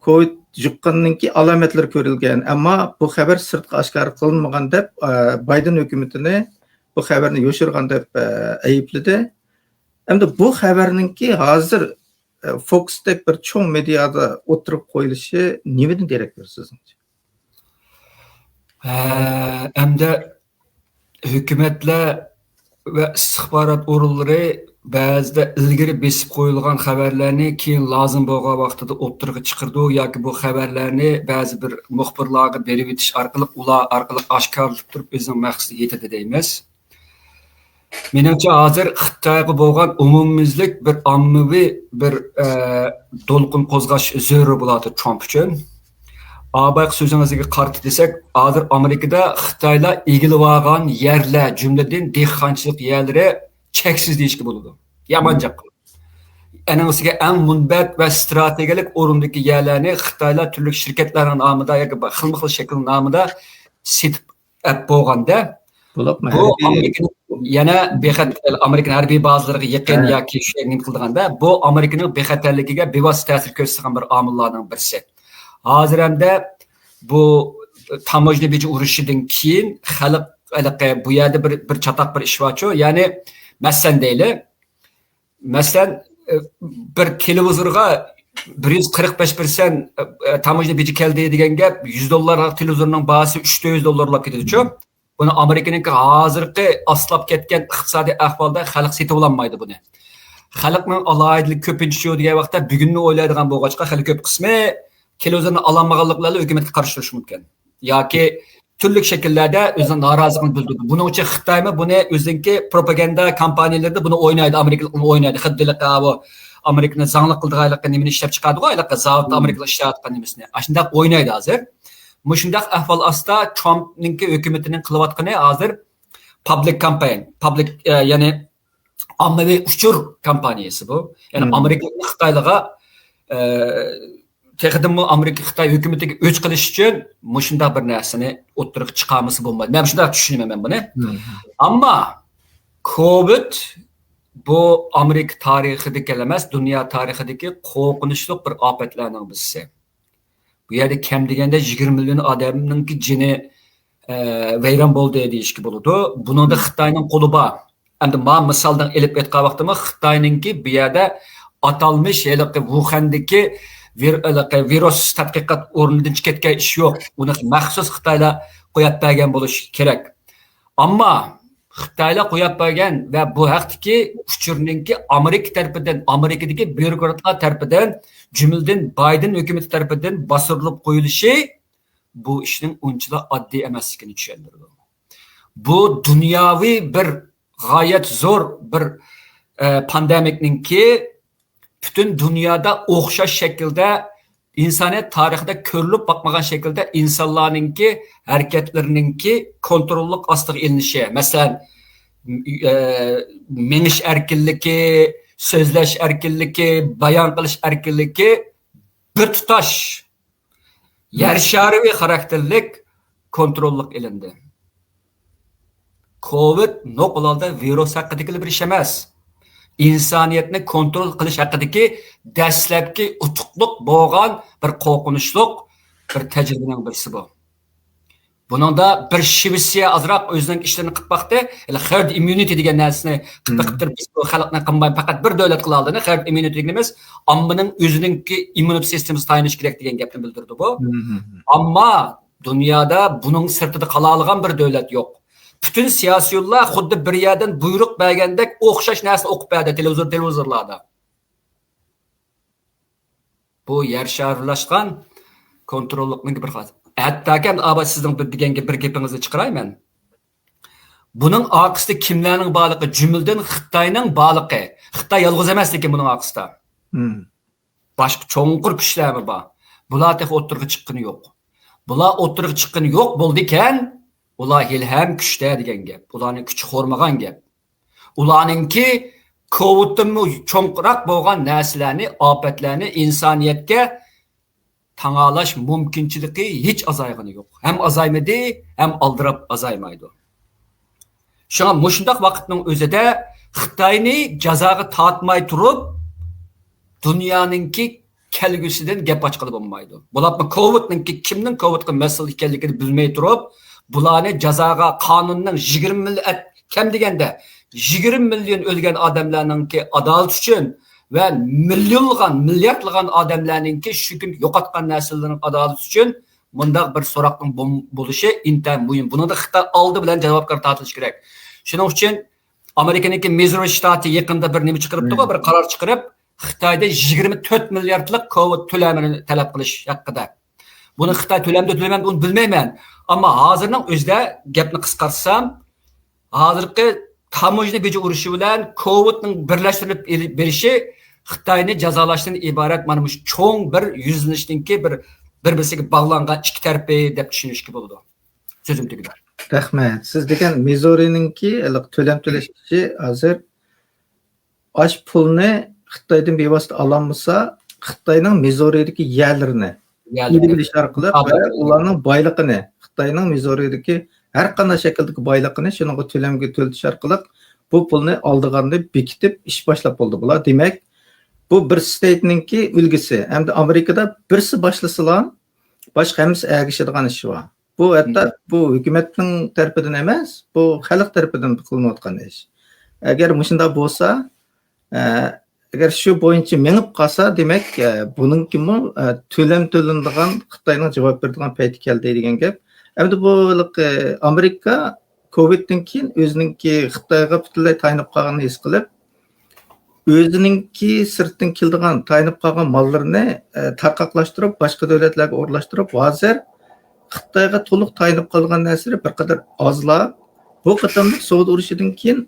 كوۋىد يۇققاننىڭكى ئالامەتلىرى كۆرۈلگەن، ئەمما بۇ خەۋەر سىرتقا ئاشكارا قىلىنمىغان دەپ، ئە، بايدېن ھۆكۈمىتىنى بۇ خەۋەرنى يوشۇرغان دەپ، ئە، ئەيىبلىدى. ئەمدى بۇ خەۋەرنىڭكى ھازىر، ئە، فوكستەك بىر چوڭ مېدىيادا ئوتتۇرىغا قويۇلۇشى نېمىدىن دېرەك بېرىدۇ سىزنىڭچە؟ ھە، ئەمدى ھۆكۈمەتلەر ۋە ئىستىخبارات ئورۇنلىرى بەزىدە ئىلگىرى بېسىپ قويۇلغان خەۋەرلەرنى كېيىن لازىم بولغان ۋاقتىدا ئوتتۇرىغا چىقىرىدۇ ياكى بۇ خەۋەرلەرنى بەزى بىر مۇخبىرلارغا بېرىۋېتىش ئارقىلىق ئۇلار ئارقىلىق ئاشكارىلىتىپ تۇرۇپ ئۆزىنىڭ مەقسىتىگە يېتىدۇ دەيمىز. مېنىڭچە، ھازىر خىتايغا بولغان ئومۇميۈزلۈك بىر ئاممىۋى بىر، ئە، دولقۇن قوزغاش زۆرۈر بولاتتى ترامپ ئۈچۈن. ئاۋۋالقى سۆزىڭىزگە قارىتا دېسەك، ھازىر ئامېرىكىدا خىتايلار ئىگىلىۋالغان يەرلەر، جۈملىدىن دېھقانچىلىق يەرلىرى چەكسىز دېيىشكە بولىدۇ. يامان جىق. ئەنىڭ ئۈستىگە ئەڭ مۇنبەت ۋە ستراتېگىيەلىك ئورۇندىكى يەرلەرنى خىتايلار تۈرلۈك شىركەتلەرنىڭ نامىدا ياكى خىلمۇ خىل شەكىل نامىدا سېتىپ ئەپ بولغاندا، بۇ ئامېرىكىنىڭ يەنە بىخەت-، ئامېرىكىنىڭ ھەربىي بازىلىرىغا يېقىن ياكى شۇ نېمە قىلىدىغاندا، بۇ ئامېرىكىنىڭ بىخەتەرلىكىگە بىۋاسىتە تەسىر كۆرسىتىدىغان بىر ئامىللارنىڭ بىرسى. ھازىر ھەمدە بۇ تاموژنا بېجى ئۇرۇشىدىن كېيىن خەلق ھېلىقى بۇ يەردە بىر، بىر چاتاق بىر ئىش بارچۇ. يەنى، مەسىلەن دەيلى، مەسىلەن، ئە، بىر تېلېۋىزورغا بىر يۈز قىرىق بەش پىرسەنت، ئە، تاموژنا بېجى كەلدى دېگەن گەپ، يۈز دوللارلىق تېلېۋىزورنىڭ باھاسى ئۈچ تۆت يۈز دوللارلاپ كېتىدىچۇ. بۇنى ئامېرىكىنىڭكى ھازىرقى ئاستىلاپ كەتكەن ئىقتىسادىي ئەھۋالدا خەلق سېتىۋالالمايدۇ بۇنى. خەلقنىڭ ئالاھىدىلىكى كۆپىنچە شۇ دېگەن ۋاقىتتا بۈگۈننى ئويلايدىغان بولغاچقا، خېلى كۆپ قىسمى تېلېۋىزورنى ئالالمىغانلىقى بىلەن ھۆكۈمەتكە قارشى تۇرۇشى مۇمكىن. ياكى تۈرلۈك شەكىللەردە ئۆزىنىڭ نارازىلىقىنى بىلدۈردى. بۇنىڭ ئۈچۈن خىتايمۇ بۇنى ئۆزىنىڭكى پروپاگاندا كامپانىيىلىرىدا بۇنى ئوينايدۇ، ئامېرىكىلىق بۇنى ئوينايدۇ. خۇددى ھېلىقى ئاۋۇ ئامېرىكىنى زاڭلىق قىلىدىغان ھېلىقى نېمىنى ئىشلەپ چىقاردىغۇ، ھېلىقى زاۋۇتتا ئامېرىكىلىق ئىشلەۋاتقان نېمىسىنى. ئاشۇنداق ئوينايدۇ ھازىر. مۇشۇنداق ئەھۋال ئاستىدا ترامپنىڭكى ھۆكۈمىتىنىڭ قىلىۋاتقىنى ھازىر پابلىك كامپەين، پابلىك، ئە، يەنى ئاممىۋى ئۇچۇر كامپانىيەسى بۇ. يەنى ئامېرىكىنى خىتايلارغا، ئە، تېخىدىنمۇ ئامېرىكا خىتاي ھۆكۈمىتىگە ئۆچ قىلىش ئۈچۈن مۇشۇنداق بىر نەرسىنى ئوتتۇرىغا چىقارمىسا بولمايدۇ. مەن شۇنداق چۈشىنىمەن مەن بۇنى. ئەمما كوۋىد بۇ ئامېرىكا تارىخىدىكىلا ئەمەس، دۇنيا تارىخىدىكى قورقۇنچلۇق بىر ئاپەتلەرنىڭ بىرسى. بۇ يەردە كەم دېگەندە يىگىرمە مىليون ئادەمنىڭكى جېنى، ئە، ۋەيران بولدى دېيىشكە بولىدۇ. بۇنىڭدا خىتاينىڭ قولى بار. ئەمدى ما مىسالدىن ئېلىپ ئېيتقان ۋاقتىمىز، خىتاينىڭكى بۇ يەردە ئاتالمىش ھېلىقى ۋۇخەندىكى ۋىر-، ھېلىقى ۋىرۇس تەتقىقات ئورنىدىن چىقىپ كەتكەن ئىش يوق. ئۇنى مەخسۇس خىتايلار قويۇپ بەرگەن بولۇشى كېرەك. ئەمما خىتايلار قويۇپ بەرگەن ۋە بۇ ھەقتىكى ئۇچۇرنىڭكى ئامېرىكا تەرىپىدىن، ئامېرىكىدىكى بيۇروكراتلار تەرىپىدىن، جۈملىدىن بايدېن ھۆكۈمىتى تەرىپىدىن باستۇرۇلۇپ قويۇلۇشى بۇ ئىشنىڭ ئۇنچىلا ئاددىي ئەمەسلىكىنى چۈشەندۈرىدۇ. بۇ دۇنياۋى بىر غايەت زور بىر، ئە، پاندېمىكنىڭكى پۈتۈن دۇنيادا ئوخشاش شەكىلدە ئىنسانىيەت تارىخىدا كۆرۈلۈپ باقمىغان شەكىلدە ئىنسانلارنىڭكى ھەرىكەتلىرىنىڭكى كونتروللۇق ئاستىغا ئېلىنىشى، مەسىلەن، ئە، مېڭىش ئەركىنلىكى، سۆزلەش ئەركىنلىكى، بايان قىلىش ئەركىنلىكى بىر تۇتاش يەر شارىۋى خاراكتېرلىك كونتروللۇق ئېلىندى. كوۋىد نوقۇل ھالدا ۋىرۇس ھەققىدىكىلا بىر ئىش ئەمەس. ئىنسانىيەتنى كونترول قىلىش ھەققىدىكى دەسلەپكى ئۇتۇقلۇق بولغان بىر قورقۇنچلۇق بىر تەجرىبىنىڭ بىرسى بۇ. بۇنىڭدا بىر شىۋېتسىيە ئازراق ئۆزىنىڭ ئىشلىرىنى قىلىپ باقتى. ھېلى خېرد ئىممۇنىتى دېگەن نەرسىنى قىلىپ بېقىپتۇ. بىز بۇ خەلقنى قىلماي، پەقەت بىر دۆلەت قىلالىدى. خېرد ئىممۇنىتى دېگىنىمىز ئاممىنىڭ ئۆزىنىڭكى ئىممۇن سىستېمىسى تايىنىشى كېرەك دېگەن گەپنى بىلدۈرىدۇ بۇ. ئەمما دۇنيادا بۇنىڭ سىرتىدا قالالىغان بىر دۆلەت يوق. پۈتۈن سىياسىيونلار خۇددى بىر يەردىن بۇيرۇق بەرگەندەك ئوخشاش نەرسىنى ئوقۇپ بەردى تېلېۋىزور، تېلېۋىزورلاردا. بۇ يەر شارىلاشقان كونتروللۇقنىڭ بىر خاس-، ھەتتاكى ئەمدى ئاباي سىزنىڭ بىر دېگەن گە-، بىر گېپىڭىزنى چىقىراي مەن. بۇنىڭ ئارقىسىدا كىملەرنىڭ بارلىقى، جۈملىدىن خىتاينىڭ بارلىقى. خىتاي يالغۇز ئەمەس، لېكىن بۇنىڭ ئارقىسىدا. باشقا چوڭقۇر كۈچلەرمۇ بار. بۇلار تېخى ئوتتۇرىغا چىققىنى يوق. بۇلار ئوتتۇرىغا چىققىنى يوق بولىدىكەن، ئۇلار ھېلىھەم كۈچتە دېگەن گەپ. ئۇلارنىڭ كۈچى خورمىغان گەپ. ئۇلارنىڭكى كوۋىدتىنمۇ چوڭراق بولغان نەرسىلەرنى، ئاپەتلەرنى ئىنسانىيەتكە تاڭالاش مۇمكىنچىلىكى ھېچ ئازايغىنى يوق. ھەم ئازايمىدى، ھەم ئالدىراپ ئازايمايدۇ. شۇڭا مۇشۇنداق ۋاقىتنىڭ ئۆزىدە خىتاينى جازاغا تارتماي تۇرۇپ، دۇنيانىڭكى كەلگۈسىدىن گەپ ئاچقىلى بولمايدۇ. بولۇپمۇ كوۋىدنىڭكى، كىمنىڭ كوۋىدقا مەسئۇل ئىكەنلىكىنى بىلمەي تۇرۇپ، بۇلارنى جازاغا، قانۇننىڭ يىگىرمە مىليون، كەم دېگەندە يىگىرمە مىليون ئۆلگەن ئادەملەرنىڭكى ئادالىتى ئۈچۈن ۋە مىليونلىغان، مىلياردلىغان ئادەملەرنىڭكى شۇ كۈنكى يوقاتقان نەرسىلىرىنىڭ ئادالىتى ئۈچۈن مۇنداق بىر سوراقنىڭ بوم-، بولۇشى ئىنتايىن مۇھىم. بۇنىڭدا خىتاي ئالدى بىلەن جاۋابكار تارتىلىشى كېرەك. شۇنىڭ ئۈچۈن ئامېرىكىنىڭكى مىزۇرى شتاتى يېقىندا بىر نېمە چىقىرىپتىغۇ، بىر قارار چىقىرىپ، خىتايدا يىگىرمە تۆت مىلياردلىق كوۋىد تۆلەمىنى تەلەپ قىلىش ھەققىدە. بۇنى خىتاي تۆلەمدۇ تۆلىمەمدۇ ئۇنى بىلمەيمەن. ئەمما ھازىرنىڭ ئۆزىدە گەپنى قىسقارتسام، ھازىرقى تاموژنا بېجى ئۇرۇشى بىلەن كوۋىدنىڭ بىرلەشتۈرۈلۈپ ئېلىپ بېرىشى خىتاينى جازالاشتىن ئىبارەت مانا مۇشۇ چوڭ بىر يۈزلىنىشنىڭكى بىر، بىر-بىرسىگە باغلانغان ئىككى تەرىپى دەپ چۈشىنىشكە بولىدۇ. سۆزۈم تۈگىدى. رەھمەت. سىز دېگەن مىزۇرىنىڭكى ھېلىقى تۆلەم تۆلەش ئىشى ھازىر ئاش پۇلنى خىتايدىن بىۋاسىتە ئالالمىسا، خىتاينىڭ مىزۇرىدىكى يەرلىرىنى يەرلىرىنى ئېلىۋېلىش ئارقىلىق ۋە ئۇلارنىڭ بايلىقىنى، خىتاينىڭ مىزۇرىدىكى ھەر قانداق شەكىلدىكى بايلىقىنى شۇنىڭغا تۆلەمگە تۆلىتىش ئارقىلىق بۇ پۇلنى ئالىدىغاننى بېكىتىپ ئىش باشلاپ بولدى بۇلار. دېمەك، بۇ بىر ستېيتنىڭكى ئۈلگىسى. ئەمدى ئامېرىكىدا بىرسى باشلىسىلا، باشقا ھەممىسى ئەگىشىدىغان ئىش بار. بۇ ھەتتا بۇ ھۆكۈمەتنىڭ تەرىپىدىن ئەمەس، بۇ خەلق تەرىپىدىن قىلىنىۋاتقان ئىش. ئەگەر مۇشۇنداق بولسا، ئە، ئەگەر شۇ بويىچە مېڭىپ قالسا، دېمەك، ئە، بۇنىڭكىمۇ، ئە، تۆلەم تۆلىنىدىغان، خىتاينىڭ جاۋاب بېرىدىغان پەيتى كەلدى دېگەن گەپ. ئەمدى بۇ ھېلىقى ئامېرىكا كوۋىدتىن كېيىن ئۆزىنىڭكى خىتايغا پۈتۈنلەي تايىنىپ قالغانىنى ھېس قىلىپ، ئۆزىنىڭكى سىرتتىن كېلىدىغان، تايىنىپ قالغان ماللىرىنى، ئە، تارقاقلاشتۇرۇپ، باشقا دۆلەتلەرگە ئورۇنلاشتۇرۇپ، ھازىر خىتايغا تولۇق تايىنىپ قالغان نەرسىلىرى بىر قەدەر ئازلا. بۇ قېتىملىق سودا ئۇرۇشىدىن كېيىن،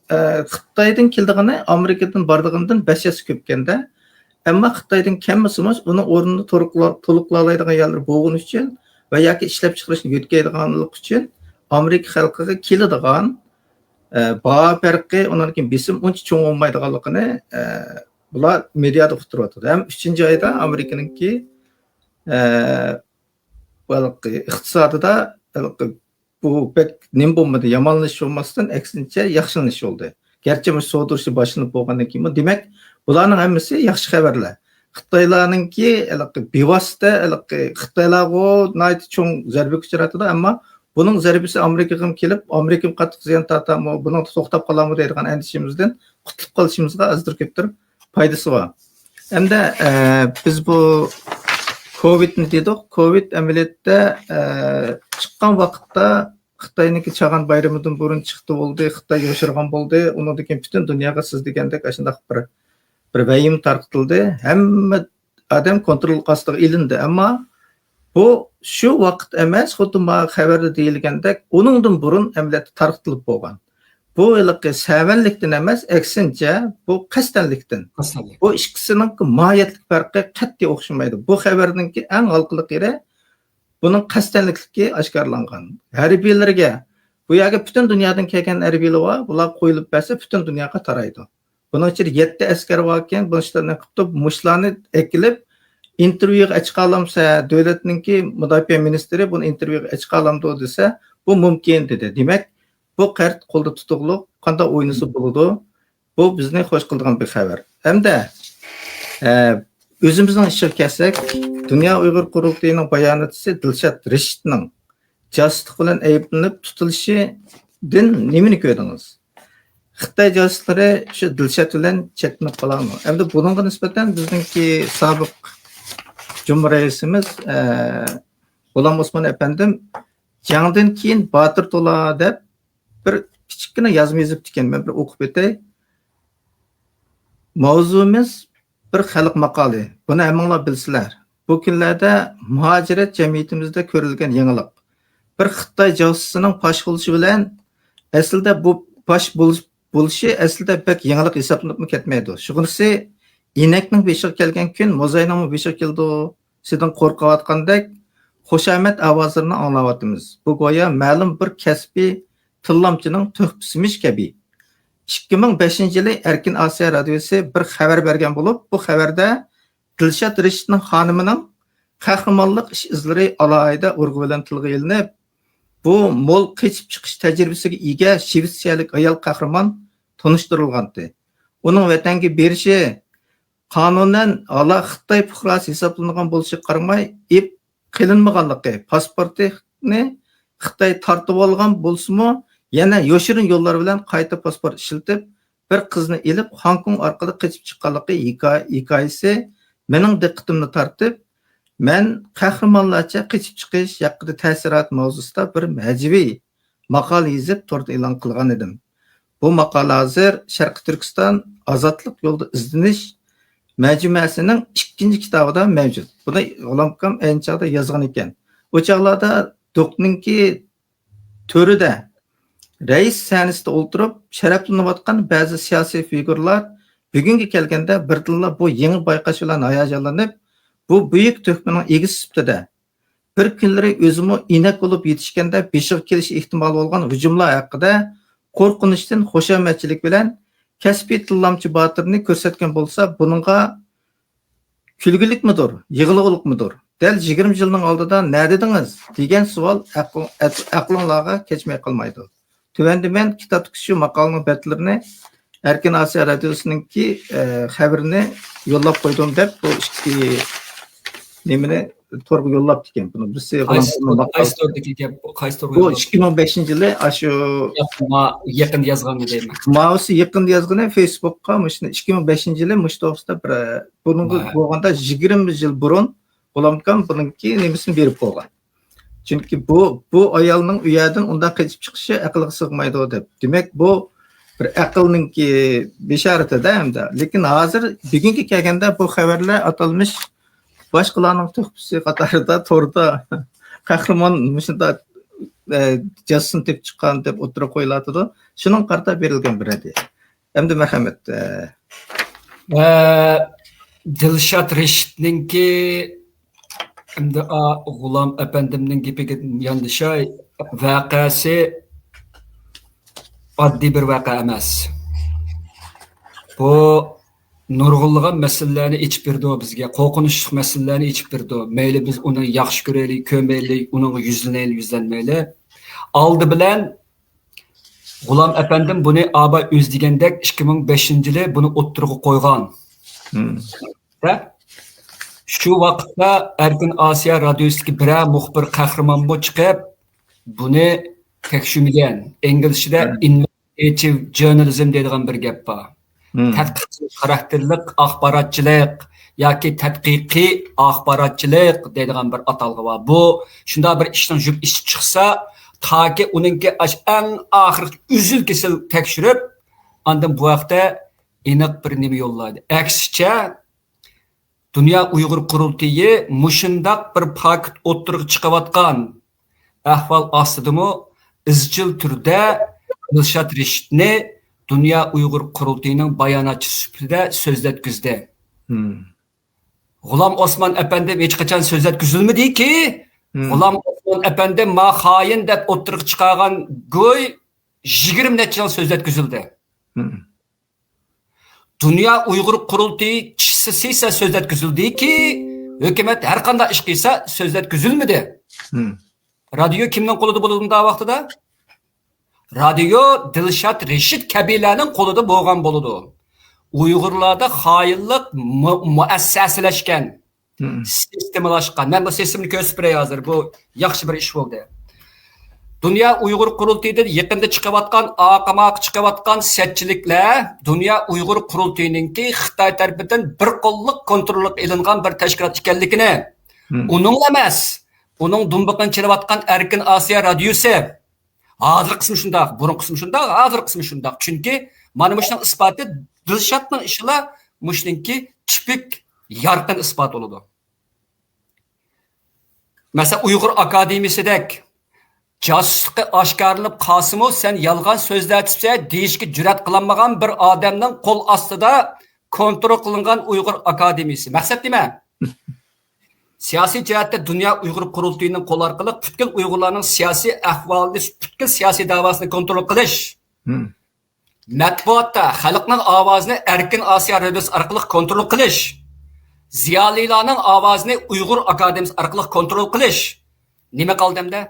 ئە، خىتايدىن كېلىدىغىنى ئامېرىكىدىن بارىدىغىنىدىن بەش ھەسسە كۆپكەندە، ئەمما خىتايدىن كەلمىسىمۇ، ئۇنىڭ ئورنىنى تولۇقلا-، تولۇقلالايدىغان يەرلىرى بولغىنى ئۈچۈن ۋە ياكى ئىشلەپچىقىرىشنى يۆتكەيدىغانلىقى ئۈچۈن ئامېرىكا خەلقىگە كېلىدىغان، ئە، باھا پەرقى، ئۇنىڭدىن كېيىن بېسىم ئۇنچە چوڭ بولمايدىغانلىقىنى، ئە، بۇلار مېدىيادا ئۇقتۇرۇۋاتىدۇ. ھەم ئۈچىنچى ئايدا ئامېرىكىنىڭكى، ئە، ھېلىقى ئىقتىسادىدا ھېلىقى بۇ بەك نېمە بولمىدى، يامانلىشىش بولماستىن، ئەكسىنچە ياخشىلىنىش بولدى. گەرچە مۇشۇ سودا ئۇرۇشى باشلىنىپ بولغاندىن كېيىنمۇ، دېمەك، بۇلارنىڭ ھەممىسى ياخشى خەۋەرلەر. خىتايلارنىڭكى ھېلىقى بىۋاسىتە، ھېلىقى خىتايلارغۇ ناھايىتى چوڭ زەربىگە ئۇچراۋاتىدۇ، ئەمما بۇنىڭ زەربىسى ئامېرىكىغىمۇ كېلىپ، ئامېرىكىمۇ قاتتىق زىيان تارتامۇ، بۇنىڭدا توختاپ قالامۇ دەيدىغان ئەندىشىمىزدىن قۇتۇلۇپ قېلىشىمىزغا ئازدۇر كۆپتۇر پايدىسى بار. ھەمدە، ئە، بىز بۇ كوۋىدنى دېدۇق. كوۋىد ئەمەلىيەتتە، ئە، چىققان ۋاقىتتا خىتاينىڭكى چاغان بايرىمىدىن بۇرۇن چىقتى بولدى، خىتاي يوشۇرغان بولدى. ئۇنىڭدىن كېيىن پۈتۈن دۇنياغا سىز دېگەندەك ئاشۇنداق بىر، بىر ۋەھىمە تارقىتىلدى. ھەممە ئادەم كونترول ئاستىغا ئېلىندى. ئەمما بۇ شۇ ۋاقىت ئەمەس، خۇددى ما خەۋەردە دېيىلگەندەك، ئۇنىڭدىن بۇرۇن ئەمەلىيەتتە تارقىتىلىپ بولغان. بۇ ھېلىقى سەۋەنلىكتىن ئەمەس، ئەكسىنچە، بۇ قەستەنلىكتىن. قەستەنلىك. بۇ ئىككىسىنىڭ ماھىيەتلىك پەرقى قەتئىي ئوخشىمايدۇ. بۇ خەۋەرنىڭكى ئەڭ ھالقىلىق يېرى، بۇنىڭ قەستەنلىكلىكى ئاشكارىلانغان. ھەربىيلىرىگە، بۇ يەرگە پۈتۈن دۇنيادىن كەلگەن ھەربىيلەر بار، بۇلار قويۇلۇپ بەرسە، پۈتۈن دۇنياغا تارايدۇ. بۇنىڭ ئىچىدە يەتتە ئەسكەر باركەن، بۇ ئىشلارنى قىپتۇ، مۇشۇلارنى ئەكېلىپ، ئىنتېرۋيۇغا ئەچىقالامسە، دۆلەتنىڭكى مۇداپىئە مىنىستىرى بۇنى ئىنتېرۋيۇغا ئەچىقالامدۇ دېسە، بۇ مۇمكىن دېدى. دېمەك، بۇ كارت قولدا تۇتۇقلۇق، قانداق ئوينىسا بولىدۇ. بۇ بىزنى خوش قىلىدىغان بىر خەۋەر. ھەمدە، ئە، ئۆزىمىزنىڭ ئىشىغا كەلسەك، دۇنيا ئۇيغۇر قۇرۇلتىيىنىڭ باياناتچىسى دىلشات رېشىتنىڭ جاسۇسلۇق بىلەن ئەيىبلىنىپ تۇتۇلۇشىدىن نېمىنى كۆردىڭىز؟ خىتاي جاسۇسلىرى شۇ دىلشات بىلەن چەكلىنىپ قالارمۇ؟ ئەمدى بۇنىڭغا نىسبەتەن بىزنىڭكى سابىق جۇمھۇر رەئىسىمىز، ئە، غۇلام ئوسمان ئەپەندىم جەڭدىن كېيىن باتۇر تولا دەپ بىر كىچىككىنە يازما يېزىپتىكەن، مەن بىر ئوقۇپ ئۆتەي. ماۋزۇمىز بىر خەلق ماقالى. بۇنى ھەممىڭلار بىلىسىلەر. بۇ كۈنلەردە مۇھاجىرەت جەمئىيىتىمىزدە كۆرۈلگەن يېڭىلىق. بىر خىتاي جاسۇسىنىڭ پاش بولۇشى بىلەن، ئەسلىدە بۇ پاش بولۇش-، بولۇشى ئەسلىدە بەك يېڭىلىق ھېسابلىنىپمۇ كەتمەيدۇ. شۇغىنىسى ئىنەكنىڭ بېشىغا كەلگەن كۈن موزاينىڭمۇ بېشىغا كېلىدۇ. سىدىن قورقۇۋاتقاندەك خۇشامەت ئاۋازلىرىنى ئاڭلاۋاتىمىز. بۇ گويا مەلۇم بىر كەسپىي تىللامچىنىڭ تۆھپىسىمىش كەبى. ئىككى مىڭ بەشىنچى يىلى ئەركىن ئاسىيا رادىيوسى بىر خەۋەر بەرگەن بولۇپ، بۇ خەۋەردە دىلشات رېشىتنىڭ خانىمىنىڭ قەھرىمانلىق ئىش-ئىزلىرى ئالاھىدە ئۇرغۇ بىلەن تىلغا ئېلىنىپ، بۇ مول قېچىپ چىقىش تەجرىبىسىگە ئىگە شىۋېتسىيەلىك ئايال قەھرىمان تونۇشتۇرۇلغانتى. ئۇنىڭ ۋەتەنگە بېرىشى قانۇنەن ھالا خىتاي پۇقراسى ھېسابلىنىدىغان بولۇشىغا قارىماي، ئېپ قېلىنمىغانلىقى، پاسپورتىنى خىتاي تارتىۋالغان بولسىمۇ، يەنە يوشۇرۇن يوللار بىلەن قايتا پاسپورت ئىشلىتىپ، بىر قىزنى ئېلىپ، خوڭكوڭ ئارقىلىق قېچىپ چىققانلىقى ھېكا-، ھېكايىسى مېنىڭ دىققىتىمنى تارتىپ، مەن قەھرىمانلارچە قېچىپ چىقىش ھەققىدە تەسىرات ماۋزۇسىدا بىر مەجىۋى ماقالە يېزىپ، توردا ئېلان قىلغان ئىدىم. بۇ ماقالە ھازىر شەرقىي تۈركىستان ئازادلىق يولىدا ئىزدىنىش مەجمۇئەسىنىڭ ئىككىنچى كىتابىدا مەۋجۇت. بۇنى غۇلام ئاكام ئەينى چاغدا يازغان ئىكەن. ئۇ چاغلاردا دوكنىڭكى تۆرىدە رەئىس سەھنىسىدە ئولتۇرۇپ شەرەپلىنىۋاتقان بەزى سىياسىي فىگۇرىلار بۈگۈنگە كەلگەندە بىردىنلا بۇ يېڭى بايقاش بىلەن ھاياجانلىنىپ، بۇ بۈيۈك تۆھپىنىڭ ئىگىسى سۈپىتىدە بىر كۈنلىرى ئۆزىمۇ ئىنەك بولۇپ يېتىشكەندە بېشىغا كېلىشى ئېھتىمال بولغان ھۇجۇملار ھەققىدە قورقۇنچتىن خۇشامەتچىلىك بىلەن، كەسپىي تىللامچى باتۇرنى كۆرسەتكەن بولسا، بۇنىڭغا كۈلگۈلۈكمىدۇر، يىغلىغۇلۇقمىدۇر؟ دەل يىگىرمە يىلنىڭ ئالدىدا نەدىدىڭىز دېگەن سوئال ئەقىل-، ئەت-، ئەقلىڭلارغا كەچمەي قالمايدۇ. تۆۋەندە مەن كىتابتىكى شۇ ماقالىنىڭ بەتلىرىنى ئەركىن ئاسىيا رادىيوسىنىڭكى، ئە، خەۋىرىنى يوللاپ قويدۇم دەپ، بۇ ئىككى نېمىنى تورغا يوللاپتىكەن. بۇنى بىرسى قايسى تور-، قايسى توردىكى گەپ بۇ؟ قايسى تورغا بۇ يوللاپ؟ ئىككى مىڭ بەشىنچى يىلى ئاشۇ ياق، ما-، يېقىندا يازغاننى دەيمەن. ماۋۇسى يېقىندا يازغىنى فېيسبۇكقا مۇشۇنى ئىككى مىڭ بەشىنچى يىلى مۇشۇ توغرىسىدا بىر، بۇنىڭغا ھە. بولغاندا يىگىرمە يىل بۇرۇن غۇلامكان بۇنىڭكى نېمىسىنى بېرىپ قويغان. چۈنكى بۇ، بۇ ئايالنىڭ ئۇ يەردىن ئۇنداق قېچىپ چىقىشى ئەقىلگە سىغمايدۇ دەپ. دېمەك، بۇ بىر ئەقىلنىڭكى بېشارىتىدە ھەمدە. لېكىن ھازىر بۈگۈنگە كەلگەندە بۇ خەۋەرلەر ئاتالمىش باشقىلارنىڭ تۆھپىسى قاتارىدا توردا قەھرىمان مۇشۇنداق، ئە، جاسۇسنى تېپىپ چىققان دەپ ئوتتۇرىغا قويۇلاتىدۇ. شۇنىڭغا قارىتا بېرىلگەن بىر رەددىيە. ئەمدى مەرھەمەت، ئە، ئە، دىلشات رېشىتنىڭكى، ئەمدى، ئا، غۇلام ئەپەندىمنىڭ گېپىگە ياندىشاي، ۋەقەسى ئاددىي بىر ۋەقە ئەمەس. بۇ نۇرغۇنلىغان مەسىلىلەرنى ئېچىپ بېرىدۇ بىزگە، قورقۇنچلۇق مەسىلىلەرنى ئېچىپ بېرىدۇ. مەيلى بىز ئۇنى ياخشى كۆرەيلى، كۆرمەيلى، ئۇنىڭغا يۈزلىنەيلى، يۈزلەنمەيلى. ئالدى بىلەن غۇلام ئەپەندىم بۇنى ئابا ئۆزى دېگەندەك ئىككى مىڭ بەشىنچى يىلى بۇنى ئوتتۇرىغا قويغان. مم. ھە؟ شۇ ۋاقىتتا ئەركىن ئاسىيا رادىيوسىدىكى بىرەر مۇخبىر قەھرىمانمۇ چىقىپ، بۇنى تەكشۈرمىگەن. ئىنگلىزچىدە ھە. ئىنۋېستىگېتىۋ ژۇرنالىزم دەيدىغان بىر گەپ بار. مم. تەتقىقات خاراكتېرلىق ئاخباراتچىلىق ياكى تەتقىقىي ئاخباراتچىلىق دەيدىغان بىر ئاتالغۇ بار. بۇ شۇنداق بىر ئىشنىڭ يۈپ ئېشىپ چىقسا، تاكى ئۇنىڭكى ئاش-، ئەڭ ئاخىرقى ئۈزۈل-كېسىل تەكشۈرۈپ، ئاندىن بۇ ھەقتە ئېنىق بىر نېمە يوللايدۇ. ئەكسىچە، دۇنيا ئۇيغۇر قۇرۇلتىيى مۇشۇنداق بىر پاكىت ئوتتۇرىغا چىقىۋاتقان ئەھۋال ئاستىدىمۇ ئىزچىل تۈردە دىلشات رېشىتنى دۇنيا ئۇيغۇر قۇرۇلتىيىنىڭ باياناتچىسى سۈپىتىدە سۆزلەتكۈزدى. مم. غۇلام ئوسمان ئەپەندىم ھېچقاچان سۆزلەتكۈزۈلمىدىكى، مم. غۇلام ئوسمان ئەپەندىم ما خائىن دەپ ئوتتۇرىغا چىقارغان گۇي يىگىرمە نەچچە يىل سۆزلەتكۈزۈلدى. مم. دۇنيا ئۇيغۇر قۇرۇلتىيى چىسسىسىسە سۆزلەتكۈزۈلدىكى، ھۆكۈمەت ھەر قانداق ئىش قىلسا سۆزلەتكۈزۈلمىدى. مم. رادىيو كىمنىڭ قولىدا بولىدۇ مۇنداق ۋاقتىدا؟ رادىيو دىلشات رېشىت كەبىلەرنىڭ قولىدا بولغان بولىدۇ. ئۇيغۇرلاردا خائىنلىق مۇ-، مۇئەسسەسلەشكەن، مم. سىستېمىلاشقان. مەن بۇ سىستېمىنى كۆرسىتىپ بېرەي ھازىر. بۇ ياخشى بىر ئىش بولدى. دۇنيا ئۇيغۇر قۇرۇلتىيىدىن يېقىندا چىقىۋاتقان، ئاقىماقا چىقىۋاتقان سەتچىلىكلەر دۇنيا ئۇيغۇر قۇرۇلتىيىنىڭكى خىتاي تەرىپىدىن بىر قوللۇق كونتروللۇققا ئېلىنغان بىر تەشكىلات ئىكەنلىكىنى، مم. ئۇنىڭلا ئەمەس، ئۇنىڭ دۇمبىقىنى چېلىۋاتقان ئەركىن ئاسىيا رادىيوسى، ھازىرقىسىمۇ شۇنداق، بۇرۇنقىسىمۇ شۇنداق، ھازىرقىسىمۇ شۇنداق. چۈنكى مانا مۇشۇنىڭ ئىسپاتى، دىلشاتنىڭ ئىشىلا مۇشۇنىڭكى تىپىك، يارقىن ئىسپات بولىدۇ. مەسىلەن، ئۇيغۇر ئاكادېمىيىسىدەك جاسۇسلۇقى ئاشكارىلىنىپ قالسىمۇ، سەن يالغان سۆزلەۋېتىپسەن دېيىشكە جۈرئەت قىلالمىغان بىر ئادەمنىڭ قول ئاستىدا كونترول قىلىنغان ئۇيغۇر ئاكادېمىيىسى. مەقسەت نېمە؟ سىياسىي جەھەتتە دۇنيا ئۇيغۇر قۇرۇلتىيىنىڭ قولى ئارقىلىق پۈتكۈل ئۇيغۇرلارنىڭ سىياسىي ئەھۋالىنى، پۈتكۈل سىياسىي دەۋاسىنى كونترول قىلىش. مم. مەتبۇئاتتا خەلقنىڭ ئاۋازىنى ئەركىن ئاسىيا رادىيوسى ئارقىلىق كونترول قىلىش. زىيالىيلارنىڭ ئاۋازىنى ئۇيغۇر ئاكادېمىيىسى ئارقىلىق كونترول قىلىش. نېمە قالدى ئەمدى؟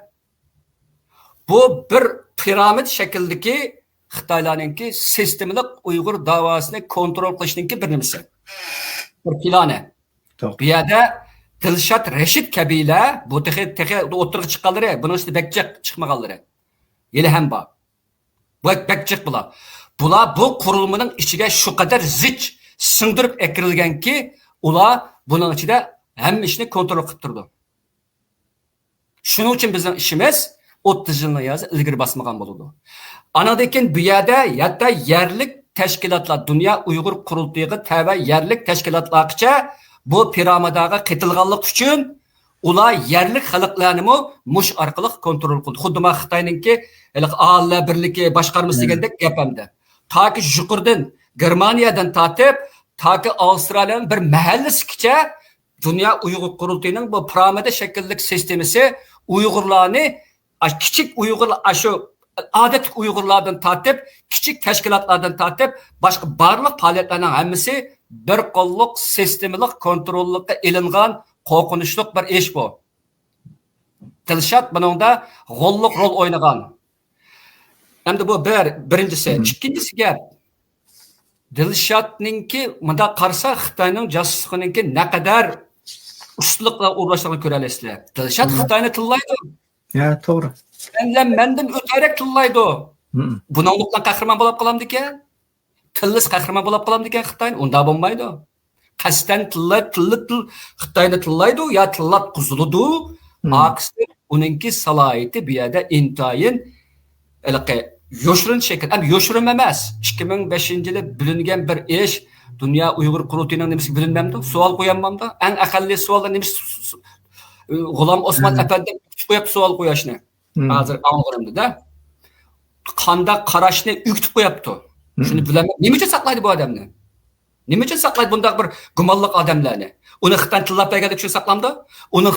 بۇ بىر پىرامىدا شەكلىدىكى خىتايلارنىڭكى سىستېمىلىق ئۇيغۇر داۋاسىنى كونترول قىلىشنىڭكى بىر نېمىسى. بىر پىلانى. توغرا. بۇ يەردە دىلشات رەشىت كەبىلەر، بۇ تېخى، تېخى ئوتتۇرىغا چىققانلىرى، بۇنىڭ ئىچىدە بەك جىق چىقمىغانلىرى. ھېلىھەم بار. بەك، بەك جىق بۇلار. بۇلار بۇ قۇرۇلمىنىڭ ئىچىگە شۇ قەدەر زىچ سىڭدۈرۈپ ئەكىرىلگەنكى، ئۇلار بۇنىڭ ئىچىدە ھەممە ئىشنى كونترول قىلىپ تۇرىدۇ. شۇنىڭ ئۈچۈن بىزنىڭ ئىشىمىز ئوتتۇز يىلنىڭ يازى ئىلگىرى باسمىغان بولىدۇ. ئانىڭدىن كېيىن بۇ يەردە ھەتتا يەرلىك تەشكىلاتلار، دۇنيا ئۇيغۇر قۇرۇلتىيىغا تەۋە يەرلىك تەشكىلاتلارغىچە بۇ پىرامىداغا قېتىلغانلىقى ئۈچۈن ئۇلار يەرلىك خەلقلەرنىمۇ مۇشۇ ئارقىلىق كونترول قىلدى. خۇددى مانا خىتاينىڭكى ھېلىقى ئالىملەر بىرلىكى باشقارمىسى دېگەندەك گەپ ئەمدى. تاكى يۇقىرىدىن گېرمانىيەدىن تارتىپ، تاكى ئاۋسترالىيەنىڭ بىر مەھەللىسىگىچە دۇنيا ئۇيغۇر قۇرۇلتىيىنىڭ بۇ پىرامىدا شەكىللىك سىستېمىسى ئۇيغۇرلارنى، ئا، كىچىك ئۇيغۇرلار، ئاشۇ ئادەتتىكى ئۇيغۇرلاردىن تارتىپ، كىچىك تەشكىلاتلاردىن تارتىپ، باشقا بارلىق پائالىيەتلەرنىڭ ھەممىسى بىر قوللۇق سىستېمىلىق كونتروللۇققا ئېلىنغان قورقۇنچلۇق بىر ئىش بۇ. دىلشات بۇنىڭدا غوللۇق رول ئوينىغان. ئەمدى بۇ بىر، بىرىنچىسى. مم. ئىككىنچىسى گەپ. دىلشاتنىڭكى، مۇنداق قارىسا، خىتاينىڭ جاسۇسلۇقىنىڭكى نەقەدەر ئۇستىلىق بىلەن ئورۇنلاشقانلىقىنى كۆرەلەيسىلەر. دىلشات مم. خىتاينى تىللايدۇ. يا، توغرا. سەن بىلەن مەندىن ئۆتەرەك تىللايدۇ. مم. بۇنىڭلىق بىلەن قەھرىمان بولاپ قالامدىكەن؟ تىللىسا قەھرىمان بولاپ قالامدىكەن خىتاينى؟ ئۇنداق بولمايدۇ. قەستەن تىللا، تىللا، تىل، خىتاينى تىللايدۇ يا تىللاتقۇزۇلىدۇ. مم. ئارقىسىدىن ئۇنىڭكى سالاھىيىتى بۇ يەردە ئىنتايىن ھېلىقى يوشۇرۇن شەكىل، ئەمدى يوشۇرۇن ئەمەس. ئىككى مىڭ بەشىنچى يىلى بۆلۈنگەن بىر ئىش، دۇنيا ئۇيغۇر قۇرۇلتىيىنىڭ نېمىسى بۆلۈنمەمدۇ؟ سوئال قويالمامدۇ؟ ئەڭ ئەقەللىي سوئاللار نېمىسى؟ غۇلام ئوسمان مم. ئەپەندى كۈتۈپ قويۇپتۇ سوئال قويۇشنى. مم. ھازىر ئاڭلىغىنىمدا-دە. قانداق قاراشنى ئۆگىتىپ قويۇپتۇ. مم. شۇنى بىلەلمەي، نېمە ئۈچۈن ساقلايدۇ بۇ ئادەمنى؟ نېمە ئۈچۈن ساقلايدۇ بۇنداق بىر گۇمانلىق ئادەملەرنى؟ ئۇنى خىتاي تىللاپ بەرگەنلىكى ئۈچۈن ساقلامدۇ؟ ئۇنى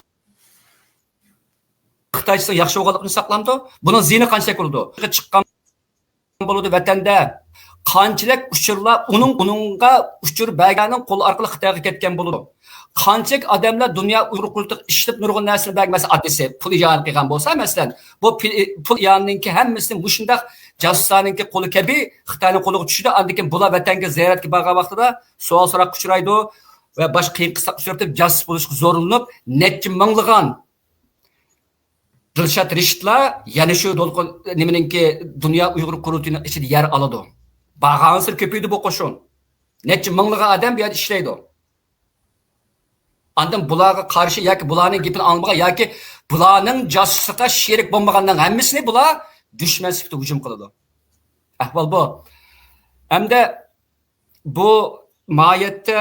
خىتايچىسىنىڭ ياخشى بولغانلىقى ئۈچۈن ساقلامدۇ؟ بۇنىڭ زىيىنى قانچىلىك بولىدۇ؟ چىققان بولىدۇ ۋەتەندە. قانچىلىك ئۇچۇرلار ئۇنىڭ، ئۇنىڭغا ئۇچۇر بەرگەننىڭ قولى ئارقىلىق خىتايغا كەتكەن بولىدۇ؟ قانچىلىك ئادەملەر دۇنيا ئۇيغۇر قۇرۇلتىيىغا ئىشلىتىپ نۇرغۇن نەرسىنى بەرگەن، مەسىلەن، ئاددىيسى پۇل ئىئانە قىلغان بولسا، مەسىلەن، بۇ پۇل، پۇل ئىئانىنىڭكى ھەممىسى مۇشۇنداق جاسۇسلارنىڭكى قولى كەبى خىتاينىڭ قولىغا چۈشىدۇ. ئاندىن كېيىن بۇلار ۋەتەنگە زىيارەتكە بارغان ۋاقتىدا سوئال سوراققا ئۇچرايدۇ ۋە باشقا قىيىن قىستاققا ئۇچراپ جاسۇس بولۇشقا زورلىنىپ، نەچچە مىڭلىغان دىلشات رېشىتلار يەنە شۇ دولقۇن نېمىنىڭكى، دۇنيا ئۇيغۇر قۇرۇلتىيىنىڭ ئىچىدە يەر ئالىدۇ. بارغانسېرى كۆپىيىدۇ بۇ قوشۇن. نەچچە مىڭلىغان ئادەم بۇ يەردە ئىشلەيدۇ. ئاندىن بۇلارغا قارشى ياكى بۇلارنىڭ گېپىنى ئاڭلىمىغان ياكى بۇلارنىڭ جاسۇسلۇقىغا شېرىك بولمىغاننىڭ ھەممىسىنى بۇلار دۈشمەن سۈپىتىدە ھۇجۇم قىلىدۇ. ئەھۋال بۇ. ئەمدى بۇ ماھىيەتتە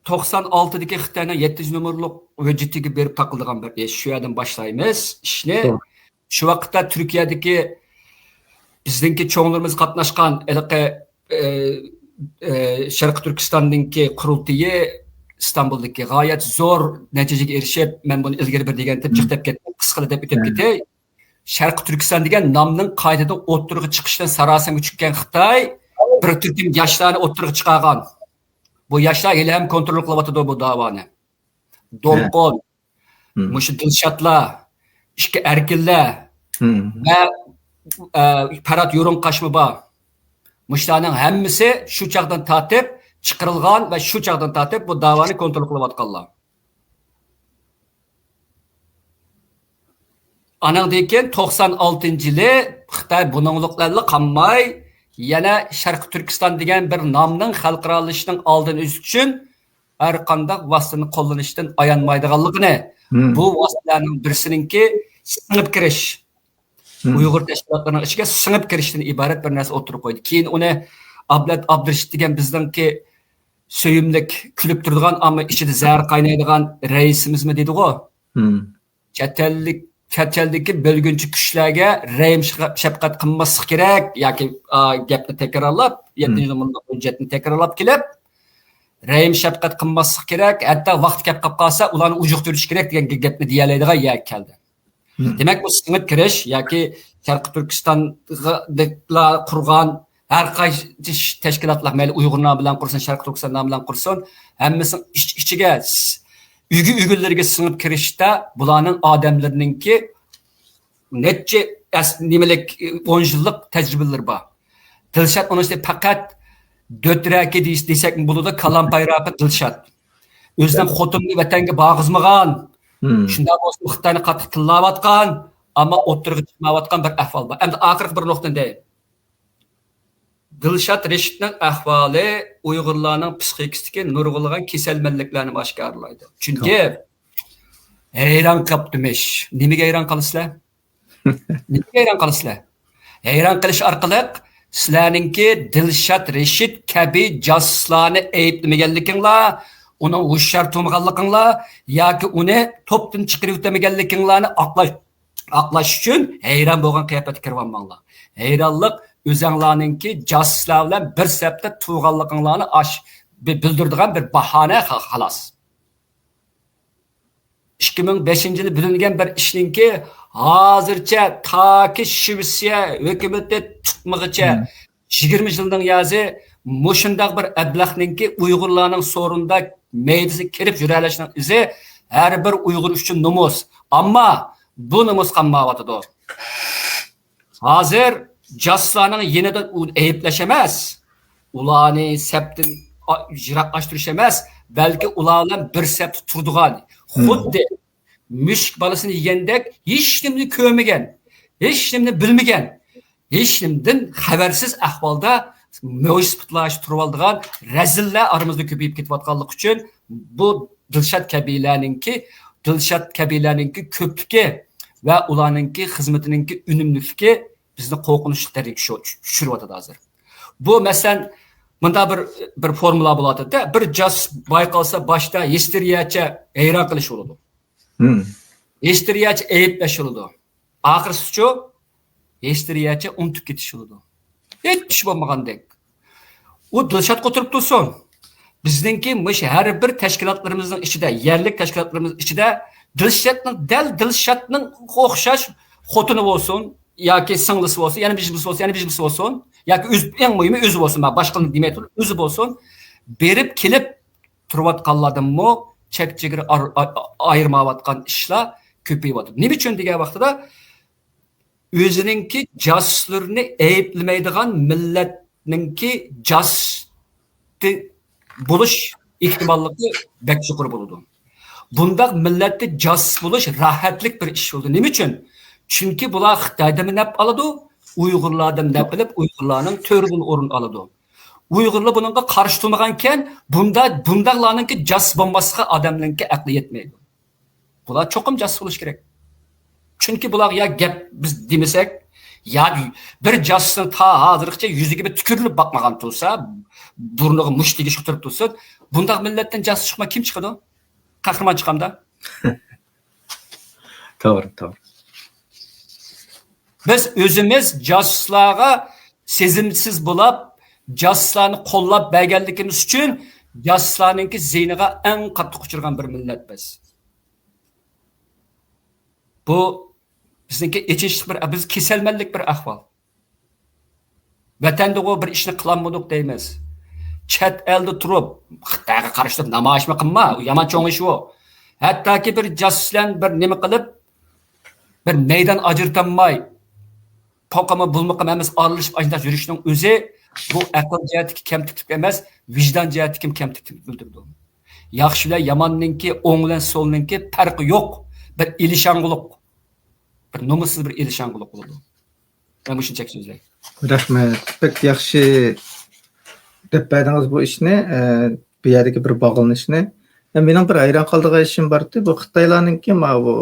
توقسان ئالتىدىكى خىتاينىڭ يەتتىنچى نومۇرلۇق ھۆججىتىگە بېرىپ تاقىلىدىغان بىر ئىش. شۇ يەردىن باشلايمىز ئىشنى. توغرا. شۇ ۋاقىتتا تۈركىيەدىكى بىزنىڭكى چوڭلىرىمىز قاتناشقان ھېلىقى، ئى، ئى، شەرقىي تۈركىستاننىڭكى قۇرۇلتىيى ئىستانبۇلدىكى غايەت زور نەتىجىگە ئېرىشىپ، مەن بۇنى ئىلگىرى بىر دېگەنتىم، جىق دەپ كەتتىم، قىسقىلا دەپ ئۆتۈپ كېتەي. شەرقىي تۈركىستان دېگەن نامنىڭ قايتىدىن ئوتتۇرىغا چىقىشىدىن ساراسىمىگە چۈشكەن خىتاي بىر تۈركۈم ياشلارنى ئوتتۇرىغا چىقارغان. بۇ ياشلار ھېلىھەم كونترول قىلىۋاتىدۇ بۇ داۋانى. دولقۇن، مم. مۇشۇ دىلشاتلار، ئىككى ئەركىنلەر مم. ۋە، ئە، پەرھات يورۇن قاچما بار. مۇشۇلارنىڭ ھەممىسى شۇ چاغدىن تارتىپ چىقىرىلغان ۋە شۇ چاغدىن تارتىپ بۇ داۋانى كونترول قىلىۋاتقانلار. ئانىڭدىن كېيىن توقسان ئالتىنچى يىلى خىتاي بۇنىڭلىقلارلا قالماي، يەنە شەرقىي تۈركىستان دېگەن بىر نامنىڭ خەلقئارالىشىشنىڭ ئالدىنى ئۈزۈش ئۈچۈن ھەر قانداق ۋاسىتىنى قوللىنىشتىن ئايانمايدىغانلىقىنى، مم. بۇ ۋاسىتىلەرنىڭ بىرسىنىڭكى سىڭىپ كىرىش، مم. ئۇيغۇر تەشكىلاتلىرىنىڭ ئىچىگە سىڭىپ كىرىشتىن ئىبارەت بىر نەرسە ئوتتۇرىغا قويدى. كېيىن ئۇنى ئابلەت ئابدۇرېشىت دېگەن بىزنىڭكى سۆيۈملۈك، كۈلۈپ تۇرىدىغان، ئەمما ئىچىدە زەھەر قاينايدىغان رەئىسىمىزمۇ دېدىغۇ. مم. چەت ئەللىك، چەت ئەلدىكى بۆلگۈنچى كۈچلەرگە رەھىم شەپقەت قىلماسلىق كېرەك ياكى، ئا، گەپنى تەكرارلاپ، مم. يەتتىنچى نومۇرلۇق ھۆججەتنى تەكرارلاپ كېلىپ، رەھىم شەپقەت قىلماسلىق كېرەك، ھەتتا ۋاقتى كەپ قاپ قالسا ئۇلارنى ئۇجۇقتۇرۇش كېرەك دېگەن گەپنى دېيەلەيدىغان يەرگە كەلدى. مم. دېمەك، بۇ سىڭىپ كىرىش ياكى شەرقىي تۈركىستانغا قۇرغان ھەر قايسى تەشكىلاتلار، مەيلى ئۇيغۇر نامى بىلەن قۇرسۇن، شەرقىي تۈركىستان نامى بىلەن قۇرسۇن، ھەممىسىنىڭ ئىچ-، ئىچىگە س-، ئۈگە-ئۈگىلىرىگە سىڭىپ كىرىشتە بۇلارنىڭ ئادەملىرىنىڭكى نەچچە ئەس-، نېمىلىك، ئون يىللىق تەجرىبىلىرى بار. دىلشات ئۇنىڭ ئۈستىگە پەقەت دۆترەكى دېيىش-، دېسەكمۇ بولىدۇ، كاللام پايراقى دىلشات. ئۆزىنىڭ خوتۇنىنى ۋەتەنگە بارغۇزمىغان، مم. شۇنداق بولسىمۇ خىتاينى قاتتىق تىللاۋاتقان، ئەمما ئوتتۇرىغا چىقمايۋاتقان بىر ئەھۋال بار. ئەمدى ئاخىرقى بىر نۇقتىنى دەيمەن. دىلشات رېشىتنىڭ ئەھۋالى ئۇيغۇرلارنىڭ پسىخىكىسىدىكى نۇرغۇنلىغان كېسەلمەنلىكلەرنى ئاشكارىلايدۇ. چۈنكى ھەيران قاپتىمىش. نېمىگە ھەيران قالىسىلەر؟ نېمىگە ھەيران قالىسىلەر؟ ھەيران قېلىش ئارقىلىق سىلەرنىڭكى دىلشات رېشىت كەبى جاسۇسلارنى ئەيىبلىمىگەنلىكىڭلار، ئۇنىڭ ھوشيار تۇرمىغانلىقىڭلار ياكى ئۇنى توپتىن چىقىرىۋېتەلمىگەنلىكىڭلارنى ئاقلاش، ئاقلاش ئۈچۈن ھەيران بولغان قىياپەتكە كىرىۋالماڭلار. ھەيرانلىق ئۆزەڭلارنىڭكى جاسۇسلار بىلەن بىر سەپتە تۇرغانلىقىڭلارنى ئاش-، بىلدۈرىدىغان بىر باھانە، خا-، خالاس. ئىككى مىڭ بەشىنچى يىلى بىلىنگەن بىر ئىشنىڭكى ھازىرچە تاكى شىۋېتسىيە ھۆكۈمىتى تۇتمىغىچە مم. يىگىرمە يىلنىڭ يازى مۇشۇنداق بىر ئەبلەخنىڭكى ئۇيغۇرلارنىڭ سورۇندا مەيدىسىگە كىرىپ يۈرەلەشنىڭ ئىزى ھەر بىر ئۇيغۇر ئۈچۈن نومۇس. ئەمما بۇ نومۇس قالمايۋاتىدۇ. ھازىر جاسۇسلارنىڭ يېنىدا ئەيىبلەش ئەمەس، ئۇلارنى سەپتىن يىراقلاشتۇرۇش ئەمەس، بەلكى ئۇلار بىلەن بىر سەپتە تۇرىدىغان، خۇددى مۈشۈك بالىسىنى يېگەندەك، ھېچنېمىنى كۆرمىگەن، ھېچنېمىنى بىلمىگەن، ھېچنېمىدىن خەۋەرسىز ئەھۋالدا مۆجىزە پۇتلاشتا تۇرۇۋالىدىغان رەزىللەر ئارىمىزدا كۆپىيىپ كېتىۋاتقانلىقى ئۈچۈن، بۇ دىلشات كەبىلەرنىڭكى، دىلشات كەبىلەرنىڭكى كۆپلۈكى ۋە ئۇلارنىڭكى خىزمىتىنىڭكى ئۈنۈملۈكلۈكى بىزنى قورقۇنچلۇق دەرىجىگە چۈشۈرۈۋاتىدۇ ھازىر. بۇ، مەسىلەن، مۇنداق بىر، بىر فورمۇلا بولۇۋاتىدۇ-دە، بىر جاسۇس بايقالسا باشتا ھېستېرىيەچە ھەيران قېلىش بولىدۇ. ھىستېرىيەچە ئەيىبلەش بولىدۇ. ئاخىرسىچۇ؟ ھېستېرىيەچە ئۇنتۇپ كېتىش بولىدۇ. ھېچ ئىش بولمىغاندەك. ئۇ دىلشاتقا ئولتۇرۇپ تۇرسۇن. بىزنىڭكى مۇشۇ ھەر بىر تەشكىلاتلىرىمىزنىڭ ئىچىدە، يەرلىك تەشكىلاتلىرىمىز ئىچىدە دىلشاتنىڭ، دەل دىلشاتنىڭ ئوخشاش خوتۇنى بولسۇن، ياكى سىڭلىسى بولسۇن، يەنە بىر بولسۇن، يەنە بىر بولسۇن، ياكى ئۆزى، ئەڭ مۇھىمى ئۆزى بولسۇن، مەن باشقىلارنى دېمەي تۇرۇپ، ئۆزى بولسۇن، بېرىپ كېلىپ تۇرۇۋاتقانلاردىنمۇ چەك-چېگرا ئايرىمايۋاتقان ئىشلار كۆپىيىۋاتىدۇ. نېمە ئۈچۈن دېگەن ۋاقتىدا، ئۆزىنىڭكى جاسۇسلىرىنى ئەيىبلىمەيدىغان مىللەتنىڭكى جاسۇسى بولۇش ئېھتىماللىقى بەك يۇقىرى بولىدۇ. بۇنداق مىللەتتە جاسۇس بولۇش راھەتلىك بىر ئىش بولىدۇ. نېمە ئۈچۈن؟ چۈنكى بۇلار خىتايدىنمۇ نەپ ئالىدۇ، ئۇيغۇرلاردىن نەپ ئېلىپ، ئۇيغۇرلارنىڭ تۆرىدىن ئورۇن ئالىدۇ. ئۇيغۇرلار بۇنىڭغا قارشى تۇرمىغانكەن، بۇندا، بۇنداقلارنىڭكى جاسۇس بولماسلىقىغا ئادەمنىڭكى ئەقلى يەتمەيدۇ. بۇلار چوقۇم جاسۇس بولۇشى كېرەك. چۈنكى بۇلارغا يا گەپ بىز دېمىسەك، يا بىر جاسۇسنىڭ تا ھازىرغىچە يۈزىگە بىر تۈكۈرۈلۈپ باقمىغان تۇرسا، بۇرنىغا مۇشت تېگىشكە تۇرۇپ تۇرسۇن، بۇنداق مىللەتتىن جاسۇس چىقماي كىم چىقىدۇ؟ قەھرىمان چىقامدا؟ توغرا، توغرا. بىز ئۆزىمىز جاسۇسلارغا سېزىمسىز بولاپ، جاسۇسلارنى قوللاپ بەرگەنلىكىمىز ئۈچۈن جاسۇسلارنىڭكى زىيىنىغا ئەڭ قاتتىق ئۇچرىغان بىر مىللەت بىز. بۇ بىزنىڭكى ئېچىنىشلىق بىر، بىز كېسەلمەنلىك بىر ئەھۋال. ۋەتەندىغۇ بىر ئىشنى قىلالمىدۇق دەيمىز. چەت ئەلدە تۇرۇپ، خىتايغا قارشى تۇرۇپ نامايىشمۇ قىلما، ئۇ يامان چوڭ ئىش ئۇ. ھەتتاكى بىر جاسۇس بىلەن بىر نېمە قىلىپ، بىر مەيدان ئاجرىتالماي، پوقىمۇ بۇلمۇقىمۇ ھەممىسى ئارىلىشىپ ئاشۇنداق يۈرۈشنىڭ ئۆزى، بۇ ئەقىل جەھەتتىكى كەمتۈكلۈك ئەمەس، ۋىجدان جەھەتتىكىمۇ كەمتۈكلۈك بىلدۈرىدۇ. ياخشى بىلەن ياماننىڭكى، ئوڭ بىلەن سولنىڭكى پەرقى يوق. بىر ئېلىشاڭغۇلۇق، بىر نومۇسسىز بىر ئېلىشاڭغۇلۇق بولىدۇ. مەن مۇشۇنچە سۆزلەي. رەھمەت. بەك ياخشى دەپ بەردىڭىز بۇ ئىشنى، ئە، بۇ يەردىكى بىر باغلىنىشنى. ئە، مېنىڭ بىر ھەيران قالىدىغان ئىشىم بار ئىدى. بۇ خىتايلارنىڭكى ماۋۇ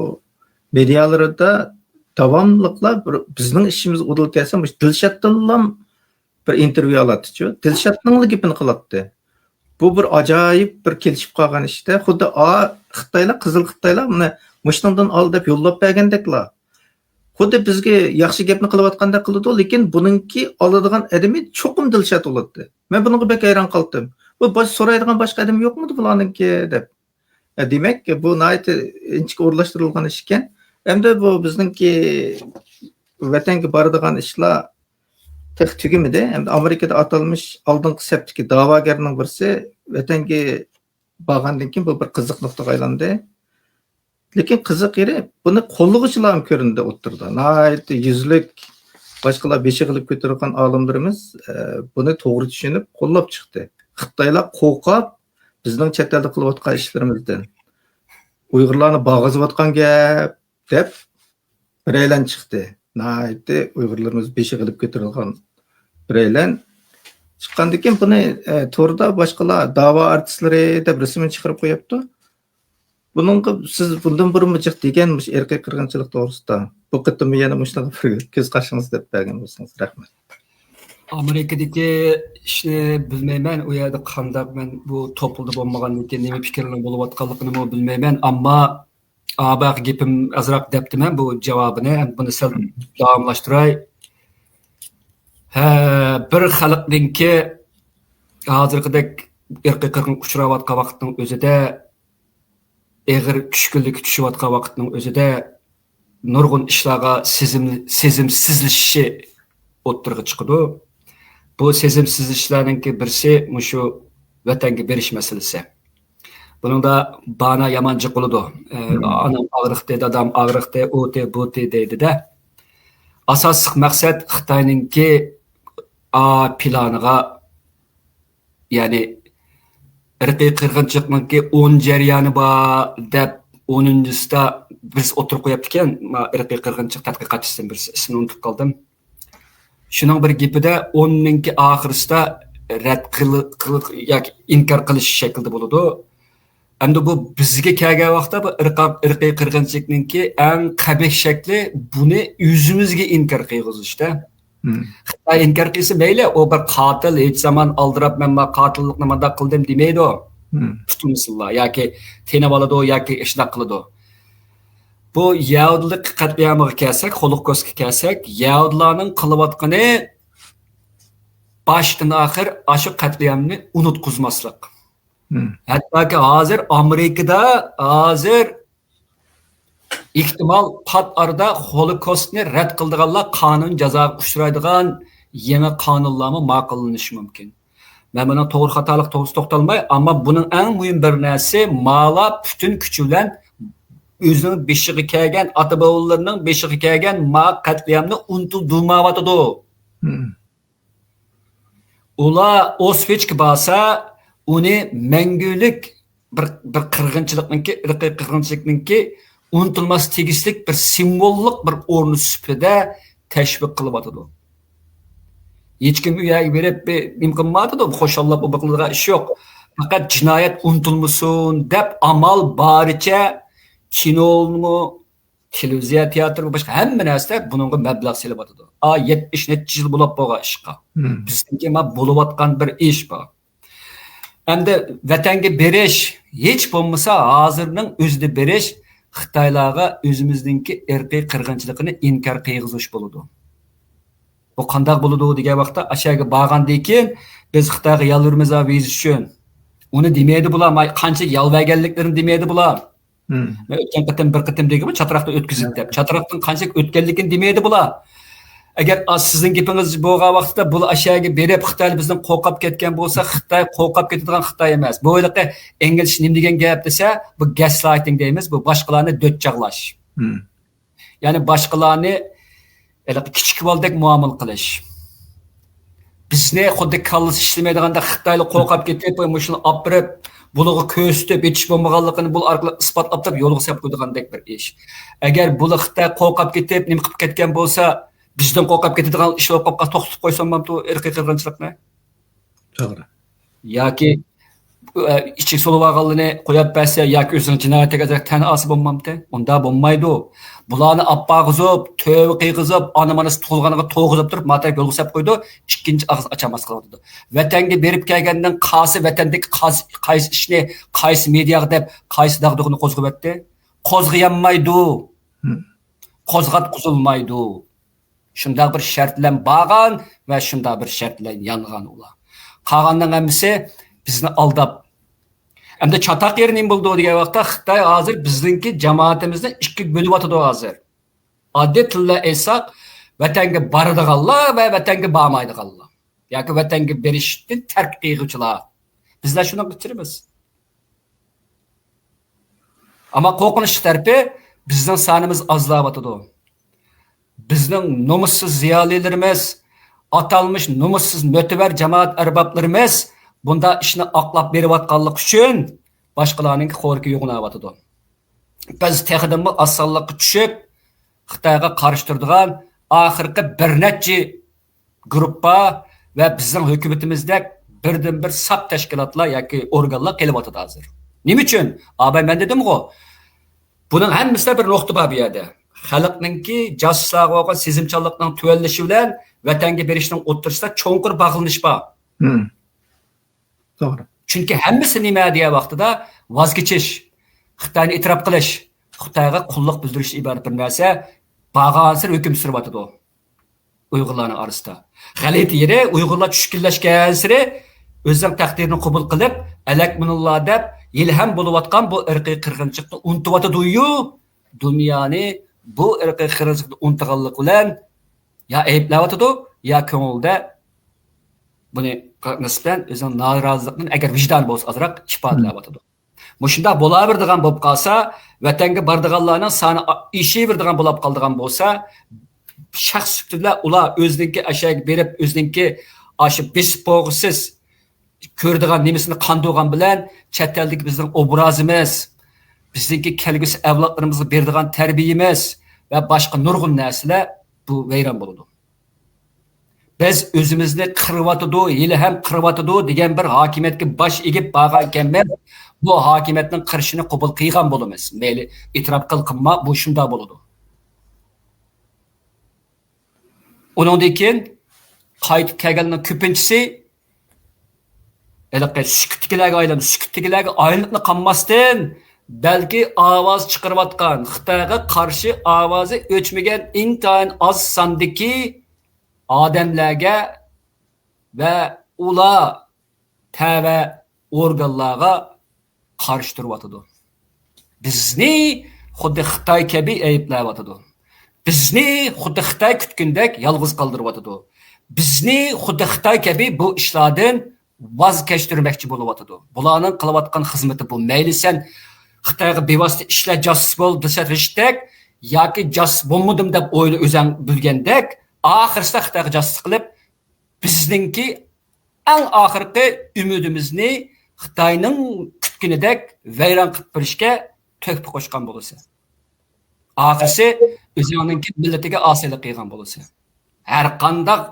مېدىيالىرىدا داۋاملىقلا بىر بىزنىڭ ئىشىمىز ئۇدۇل كەلسە، مۇشۇ دىلشاتتىنلا بىر ئىنتېرۋيۇ ئالاتتىچۇ. دىلشاتنىڭلا گېپىنى قىلاتتى. بۇ بىر ئاجايىپ بىر كېلىشىپ قالغان ئىشتە. خۇددى ئا، خىتايلار، قىزىل خىتايلار مانا مۇشۇنىڭدىن ئال دەپ يوللاپ بەرگەندەكلا. خۇددى بىزگە ياخشى گەپنى قىلىۋاتقاندەك قىلىدۇ، لېكىن بۇنىڭكى ئالىدىغان ئادىمى چوقۇم دىلشات بولاتتى. مەن بۇنىڭغا بەك ھەيران قالدىم. بۇ باش سورايدىغان باشقا ئادەم يوقمىدى بۇلارنىڭكى دەپ. ئە، دېمەك، بۇ ناھايىتى ئىنچىكە ئورۇنلاشتۇرۇلغان ئىش ئىكەن. ئەمدى بۇ بىزنىڭكى ۋەتەنگە بارىدىغان ئىشلار تېخى تۈگىمىدى. ئەمدى ئامېرىكىدا ئاتالمىش ئالدىنقى سەپتىكى داۋاگەرنىڭ بىرسى ۋەتەنگە بارغاندىن كېيىن بۇ بىر قىزىق نۇقتىغا ئايلاندى. لېكىن قىزىق يېرى، بۇنى قوللىغۇچىلارمۇ كۆرۈندى ئوتتۇرىدا. ناھايىتى يۈزلۈك باشقىلار بېشى ئېغىلىپ كۆتۈرۈلگەن ئالىملىرىمىز، ئە، بۇنى توغرا چۈشىنىپ قوللاپ چىقتى. خىتايلار قورقۇپ بىزنىڭ چەت ئەلدە قىلىۋاتقان ئىشلىرىمىزدىن، ئۇيغۇرلارنى بارغۇزۇۋاتقان گەپ دەپ بىرەيلەن چىقتى. ناھايىتى ئۇيغۇرلىرىمىز بېشى ئېغىلىپ كۆتۈرۈلگەن بىرەيلەن چىققاندىن كېيىن بۇنى، ئە، توردا باشقىلار داۋا ئارتىسلىرى دەپ رەسىمىنى چىقىرىپ قويۇپتۇ. بۇنىڭغا سىز بۇندىن بۇرۇنمۇ جىق دېگەن مۇشۇ ئىرقىي قىرغىنچىلىق توغرىسىدا. بۇ قېتىممۇ يەنە مۇشۇنىڭغا بىر كۆز قارىشىڭىزنى دەپ بەرگەن بولسىڭىز، رەھمەت. ئامېرىكىدىكى ئىشنى بىلمەيمەن، ئۇ يەردە قانداق، مەن بۇ توپلىدا بولمىغاندىن كېيىن نېمە پىكىرلەرنىڭ بولۇۋاتقانلىقىنىمۇ بىلمەيمەن، ئەمما ئاباق گېپىم ئازراق دەپتىمەن بۇ جاۋابىنى، بۇنى سەل داۋاملاشتۇراي. ھە، بىر خەلقنىڭكى ھازىرقىدەك ئىرقىي قىرغىنغا ئۇچراۋاتقان ۋاقىتنىڭ ئۆزىدە، ئېغىر چۈشكۈنلۈككە چۈشۈۋاتقان ۋاقىتنىڭ ئۆزىدە نۇرغۇن ئىشلارغا سېزىم-، سېزىمسىزلىشىشى ئوتتۇرىغا چىقىدۇ. بۇ سېزىم سېزىشلەرنىڭكى بىرسى مۇشۇ ۋەتەنگە بېرىش مەسىلىسى. بۇنىڭدا بانا يامان جىق بولىدۇ. ئە، ئانام ئاغرىقتى، دادام ئاغرىقتى، ئۇتى، بۇتى دەيدۇ-دە. ئاساسلىق مەقسەت خىتاينىڭكى ئا پىلانىغا، يەنى ئىرقىي قىرغىنچىلىقنىڭكى ئون جەريانى بار دەپ، ئونىنچىسىدا بىرسى ئوتتۇرىغا قويۇپتىكەن، ما ئىرقىي قىرغىنچىلىق تەتقىقاتچىسىدىن بىرسى، ئىسمىنى ئۇنتۇپ قالدىم. شۇنىڭ بىر گېپىدە ئوننىڭكى ئاخىرىسىدا رەت قىل-، قىل-، ياكى ئىنكار قىلىش شەكلىدە بولىدۇ. ئەمدى بۇ بىزگە كەلگەن ۋاقىتتا بۇ ئىرقا-، ئىرقىي قىرغىنچىلىقنىڭكى ئەڭ قەبىھ شەكلى بۇنى ئۆزىمىزگە ئىنكار قىلغۇزۇشتا. خىتاي ئىنكار قىلسا مەيلى، ئۇ بىر قاتىل، ھېچ زامان ئالدىراپ مەن ما قاتىللىقنى مانداق قىلدىم دېمەيدۇ. تۇتۇلمىسىنلا ياكى تېنىۋالىدۇ ياكى ئىشۇنداق قىلىدۇ. بۇ يەھۇدىيلىق قەتلىئامىغا كەلسەك، خولوكوستقا كەلسەك، يەھۇدىيلارنىڭ قىلىۋاتقىنى باشتىن ئاخىر ئاشۇ قەتلىئامنى ئۇنتقۇزماسلىق. ھەتتاكى ھازىر ئامېرىكىدا ھازىر ئېھتىمال پات ئارىدا خولوكوستنى رەت قىلىدىغانلار قانۇن جازاغا ئۇچرايدىغان يېڭى قانۇنلارمۇ ماقۇللىنىشى مۇمكىن. مەن بۇنىڭ توغرا خاتالىق توغرىسىدا توختالماي، ئەمما بۇنىڭ ئەڭ مۇھىم بىر نەرسىسى، مالا پۈتۈن كۈچى بىلەن ئۆزىنىڭ بېشىغا كەلگەن، ئاتا بوۋىلىرىنىڭ بېشىغا كەلگەن ما قەتلىئامنى ئۇنتۇدۇرمايۋاتىدۇ. ئۇلار ئوسۋىچكا بارسا، ئۇنى مەڭگۈلۈك بىر، بىر قىرغىنچىلىقنىڭكى، ئىرقىي قىرغىنچىلىقنىڭكى ئۇنتۇلماس تېگىشلىك بىر سىمۋوللۇق بىر ئورنى سۈپىتىدە تەشۋىق قىلىۋاتىدۇ. ھېچكىم ئۇ يەرگە بېرىپ بىر نېمە قىلمايۋاتىدۇ، خۇشاللاپ ئۇ قىلىدىغان ئىش يوق. پەقەت جىنايەت ئۇنتۇلمىسۇن دەپ ئامال بارىچە كىنونىمۇ، تېلېۋىزىيە تىياتىرى ۋە باشقا ھەممە نەرسىدە بۇنىڭغا مەبلەغ سېلىۋاتىدۇ. ئا، يەتمىش نەچچە يىل بولاپ بولغان ئىشقا. بىزنىڭكى ما بولۇۋاتقان بىر ئىش بار. ئەمدى ۋەتەنگە بېرىش، ھېچ بولمىسا ھازىرنىڭ ئۆزىدە بېرىش، خىتايلارغا ئۆزىمىزنىڭكى ئىرقىي قىرغىنچىلىقىنى ئىنكار قىلغۇزۇش بولىدۇ. بۇ قانداق بولىدۇ دېگەن ۋاقىتتا، ئاشۇ يەرگە بارغاندىن كېيىن بىز خىتايغا يالۋۇرىمىز ۋىزا ئۈچۈن. ئۇنى دېمەيدۇ بۇلار، ما قانچە يالۋەرگەنلىكلىرىنى دېمەيدۇ بۇلار. مەن ئۆتكەن قېتىم بىر قېتىم دېگەنمۇ چاتراقتىن ئۆتكۈزدى دەپ. چاتراقتىن قانچىلىك ئۆتكەنلىكىنى دېمەيدۇ بۇلار. ئەگەر ئا، سىزنىڭ گېپىڭىز بولغان ۋاقىتتا بۇلار ئاشۇ يەرگە بېرىپ خىتايلار بىزدىن قورقۇپ كەتكەن بولسا، خىتاي قورقۇپ كېتىدىغان خىتاي ئەمەس. بۇ ھېلىقى ئىنگلىزچە نېمە دېگەن گەپ دېسە، بۇ گەسلايتىڭ دەيمىز، بۇ باشقىلارنى دۆت چاغلاش. يەنى باشقىلارنى ھېلىقى كىچىك بالىدەك مۇئامىلە قىلىش. بىزنى خۇددى كاللىسى ئىشلىمەيدىغاندەك خىتايلار قورقۇپ كېتىپ، مۇشۇنى ئاپىرىپ، بۇلارغا كۆرسىتىپ، ھېچ بولمىغانلىقىنى بۇلار ئارقىلىق ئىسپاتلاپ تۇرۇپ يولغا سېلىپ قويىدىغاندەك بىر ئىش. ئەگەر بۇلار خىتاي قورقۇپ كېتىپ، نېمە قىلىپ كەتكەن بولسا، بىزدىن قورقۇپ كېتىدىغان ئىش بولۇپ قالسا توختىتىپ قويسا بولمامتۇ ئىرقىي قىرغىنچىلىقنى؟ توغرا. ياكى ئىچىگە سولىۋالغانلىرىنى قويۇپ بەرسە ياكى ئۆزىنىڭ جىنايىتىگە تەن ئالسا بولمامتى؟ ئۇنداق بولمايدۇ. بۇلارنى ئاپپارغۇزۇپ، تۆۋە قىيغۇزۇپ، ئانا مانىسى تۇغۇلغانغا توغۇزۇپ تۇرۇپ، ماتەپ يولغا سەپ قويىدۇ، ئىككىنچى ئاغزىنى ئاچالماس قىلىۋاتىدۇ. ۋەتەنگە بېرىپ كەلگەندىن قالسا، ۋەتەندىكى قاز-، قايسى ئىشنى، قايسى مېدىياغا دەپ، قايسى داغدۇغىنى قوزغىۋەتتى؟ قوزغىيالمايدۇ. قوزغاتقۇزۇلمايدۇ. شۇنداق بىر شەرت بىلەن بارغان ۋە شۇنداق بىر شەرت بىلەن يانغان ئۇلار. قالغاننىڭ ھەممىسى بىزنى ئالداپ. ئەمدى چاتاق يېرى نېمە بولىدۇ دېگەن ۋاقىتتا، خىتاي ھازىر بىزنىڭكى جامائىتىمىزنى ئىككىگە بۆلۈۋاتىدۇ ھازىر. ئاددىي تىل بىلەن ئېيتساق، ۋەتەنگە بارىدىغانلار ۋە ۋەتەنگە بارمايدىغانلار. ياكى ۋەتەنگە بېرىشتىن تەرك قىلغۇچىلار. بىزلەر شۇنىڭغا ئۇچرىمىز. ئەمما قورقۇنچلۇق تەرىپى، بىزنىڭ سانىمىز ئازلاۋاتىدۇ. بىزنىڭ نومۇسسىز زىيالىيلىرىمىز، ئاتالمىش نومۇسسىز مۆتىۋەر جامائەت ئەربابلىرىمىز بۇنداق ئىشنى ئاقلاپ بېرىۋاتقانلىقى ئۈچۈن باشقىلارنىڭكى خورىكى يوغىناۋاتىدۇ. بىز تېخىدىنمۇ ئاز سانلىققا چۈشۈپ، خىتايغا قارشى تۇرىدىغان ئاخىرقى بىر نەچچە گۇرۇپپا ۋە بىزنىڭ ھۆكۈمىتىمىزدەك بىردىنبىر ساپ تەشكىلاتلار ياكى ئورگانلار قېلىۋاتىدۇ ھازىر. نېمە ئۈچۈن؟ ئاباي مەن دېدىمغۇ، بۇنىڭ ھەممىسىدە بىر نۇقتا بار بۇ يەردە. خەلقنىڭكى جاسۇسلارغا بولغان سېزىمچانلىقنىڭ تۆۋەنلىشى بىلەن ۋەتەنگە بېرىشنىڭ ئوتتۇرىسىدا چوڭقۇر باغلىنىش بار. توغرا. چۈنكى ھەممىسى نېمە دېگەن ۋاقتىدا ۋاز كېچىش، خىتاينى ئېتىراپ قىلىش، خىتايغا قۇللۇق بىلدۈرۈشتىن ئىبارەت بىر نەرسە بارغانسېرى ھۆكۈم سۈرۈۋاتىدۇ ئۇيغۇرلارنىڭ ئارىسىدا. غەلىتە يېرى ئۇيغۇرلار چۈشكۈنلەشكەنسېرى ئۆزىنىڭ تەقدىرىنى قوبۇل قىلىپ، ئەلەك مۇنۇللا دەپ ھېلىھەم بولۇۋاتقان بۇ ئىرقىي قىرغىنچىلىقنى ئۇنتۇۋاتىدۇيۇ، دۇنيانى بۇ ئىرقىي قىرغىنچىلىقنى ئۇنتۇغانلىقى بىلەن يا ئەيىبلەۋاتىدۇ، يا كۆڭلىدە بۇنى نىسبەتەن ئۆزىنىڭ نارازىلىقىنى، ئەگەر ۋىجدان بولسا ئازراق، ئىپادىلەۋاتىدۇ. مۇشۇنداق بولاۋېرىدىغان بولۇپ قالسا، ۋەتەنگە بارىدىغانلارنىڭ سانى ئېشىۋېرىدىغان بولۇپ قالىدىغان بولسا، شەخس سۈپىتى بىلەن ئۇلار ئۆزىنىڭكى ئاشۇ يەرگە بېرىپ، ئۆزىنىڭكى ئاشۇ بېسىپ بولغۇسىز كۆرىدىغان نېمىسىنى قاندۇرغان بىلەن، چەت ئەلدىكى بىزنىڭ ئوبرازىمىز، بىزنىڭكى كەلگۈسى ئەۋلادلىرىمىزغا بېرىدىغان تەربىيەمىز ۋە باشقا نۇرغۇن نەرسىلەر بۇ ۋەيران بولىدۇ. بىز ئۆزىمىزنى قىرىۋاتىدۇ، ھېلىھەم قىرىۋاتىدۇ دېگەن بىر ھاكىمىيەتكە باش ئېگىپ بارغانىكەنمىز، بۇ ھاكىمىيەتنىڭ قىرىشىنى قوبۇل قىلغان بولىمىز. مەيلى، ئېتىراپ قىل، قىلما، بۇ شۇنداق بولىدۇ. ئۇنىڭدىن كېيىن قايتىپ كەلگەنلەرنىڭ كۆپىنچىسى ھېلىقى سۈكۈتتىكىلەرگە ئايلىنىپ، سۈكۈتتىكىلەرگە ئايلىنىپلا قالماستىن، بەلكى ئاۋاز چىقىرىۋاتقان، خىتايغا قارشى ئاۋازى ئۆچمىگەن ئىنتايىن ئاز ساندىكى ئادەملەرگە ۋە ئۇلار تەۋە ئورگانلارغا قارشى تۇرۇۋاتىدۇ. بىزنى خۇددى خىتاي كەبى ئەيىبلەۋاتىدۇ. بىزنى خۇددى خىتاي كۈتكىنىدەك يالغۇز قالدۇرۇۋاتىدۇ. بىزنى خۇددى خىتاي كەبى بۇ ئىشلاردىن ۋاز كەچتۈرمەكچى بولۇۋاتىدۇ. بۇلارنىڭ قىلىۋاتقان خىزمىتى بۇ. مەيلى سەن خىتايغا بىۋاسىتە ئىشلە، جاسۇس بول دېسە رىشتەك، ياكى جاسۇس بولمىدىم دەپ ئويلا ئۆزەڭ بىلگەندەك، ئاخىرسىدا خىتايغا جاسۇسلۇق قىلىپ، بىزنىڭكى ئەڭ ئاخىرقى ئۈمىدىمىزنى خىتاينىڭ كۈتكىنىدەك ۋەيران قىلىپ بېرىشكە تۆھپە قوشقان بولىسەن. ئاخىرسى ئۆزۈڭنىڭكى مىللىتىگە ئاسىيلىق قىلغان بولىسەن. ھەر قانداق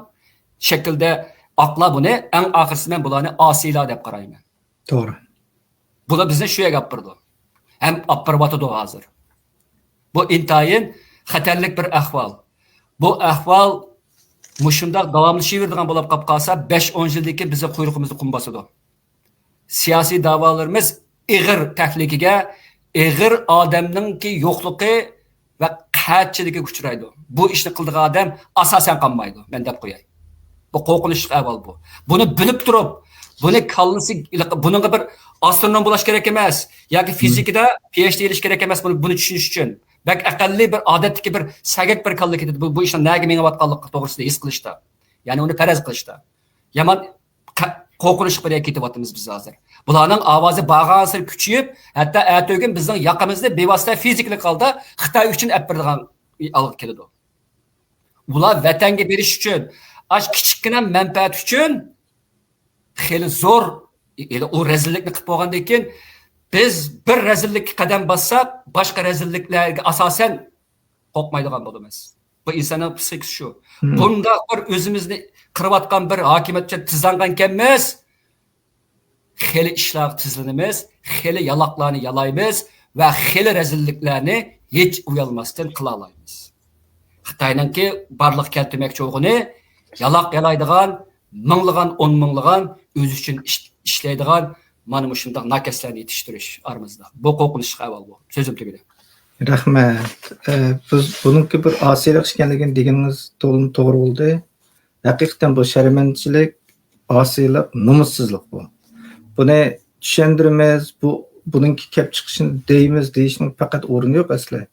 شەكىلدە ئاقلا بۇنى، ئەڭ ئاخىرسى مەن بۇلارنى ئاسىيلار دەپ قارايمەن. توغرا. بۇلار بىزنى شۇ يەرگە ئاپىرىدۇ. ھەم ئاپىرىۋاتىدۇ ھازىر. بۇ ئىنتايىن خەتەرلىك بىر ئەھۋال. بۇ ئەھۋال مۇشۇنداق داۋاملىشىۋېرىدىغان بولۇپ قاپ قالسا، بەش ئون يىلدىن كېيىن بىزنىڭ قۇيرۇقىمىزدا قۇم باسىدۇ. سىياسىي داۋالىرىمىز ئېغىر تەھلىكىگە، ئېغىر ئادەمنىڭكى يوقلۇقى ۋە قەھەتچىلىكىگە ئۇچرايدۇ. بۇ ئىشنى قىلىدىغان ئادەم ئاساسەن قالمايدۇ، مەن دەپ قوياي. بۇ قورقۇنچلۇق ئەھۋال بۇ. بۇنى بىلىپ تۇرۇپ، بۇنى كاللىسى، بۇنىڭغا بىر ئاسترونوم بولاش كېرەك ئەمەس ياكى فىزىكىدا پى ئېچ دى ئېلىش كېرەك ئەمەس بۇنى، بۇنى چۈشىنىش ئۈچۈن. بەك ئەقەللىي بىر ئادەتتىكى بىر سەگەك بىر كاللا كېتىدۇ. بۇ، بۇ ئىشنىڭ نەگە مېڭىۋاتقانلىقى توغرىسىدا ھېس قىلىشتا. يەنى ئۇنى پەرەز قىلىشتا. يامان قە-، قورقۇنچلۇق بىر يەرگە كېتىۋاتىمىز بىز ھازىر. بۇلارنىڭ ئاۋازى بارغانسېرى كۈچىيىپ، ھەتتا ئەتىگۈن بىزنىڭ ياقىمىزنى بىۋاسىتە فىزىكىلىق ھالدا خىتاي ئۈچۈن ئەپ بېرىدىغان ھالغا كېلىدۇ. بۇلار ۋەتەنگە بېرىش ئۈچۈن، ئاش كىچىككىنە مەنپەئەت ئۈچۈن خېلى زور، ئۇ رەزىللىكنى قىلىپ بولغاندىن كېيىن، بىز بىر رەزىللىككە قەدەم باسساق، باشقا رەزىللىكلەرگە ئاساسەن قورقمايدىغان بولىمىز. بۇ ئىنساننىڭ پسىخىكىسى شۇ. مم. بۇنداق بىر ئۆزىمىزنى قىرىۋاتقان بىر ھاكىمىيەت ئۈچۈن تىزلانغانكەنمىز، خېلى ئىشلارغا تىزلىنىمىز، خېلى يالاقلارنى يالايمىز ۋە خېلى رەزىللىكلەرنى ھېچ ئۇيالماستىن قىلالايمىز. خىتاينىڭكى بارلىققا كەلتۈرمەكچى بولغىنى يالاق يالايدىغان، مىڭلىغان، ئون مىڭلىغان ئۆزى ئۈچۈن ئىش-، ئىشلەيدىغان مانا مۇشۇنداق ناكەسلەرنى يېتىشتۈرۈش ئارىمىزدا. بۇ قورقۇنچلۇق ئەھۋال بۇ. سۆزۈم تۈگىدى. رەھمەت. ئە، بىز بۇنىڭكى بىر ئاسىيلىق ئىكەنلىكىنى دېگىنىڭىز تولىمۇ توغرا بولدى. ھەقىقەتەن بۇ شەرمەندىچىلىك، ئاسىيلىق، نومۇسسىزلىق بۇ. بۇنى چۈشەندۈرىمىز، بۇ، بۇنىڭكى كەپ چىقىشىنى دەيمىز، دېيىشنىڭ پەقەت ئورنى يوق ئەسلى.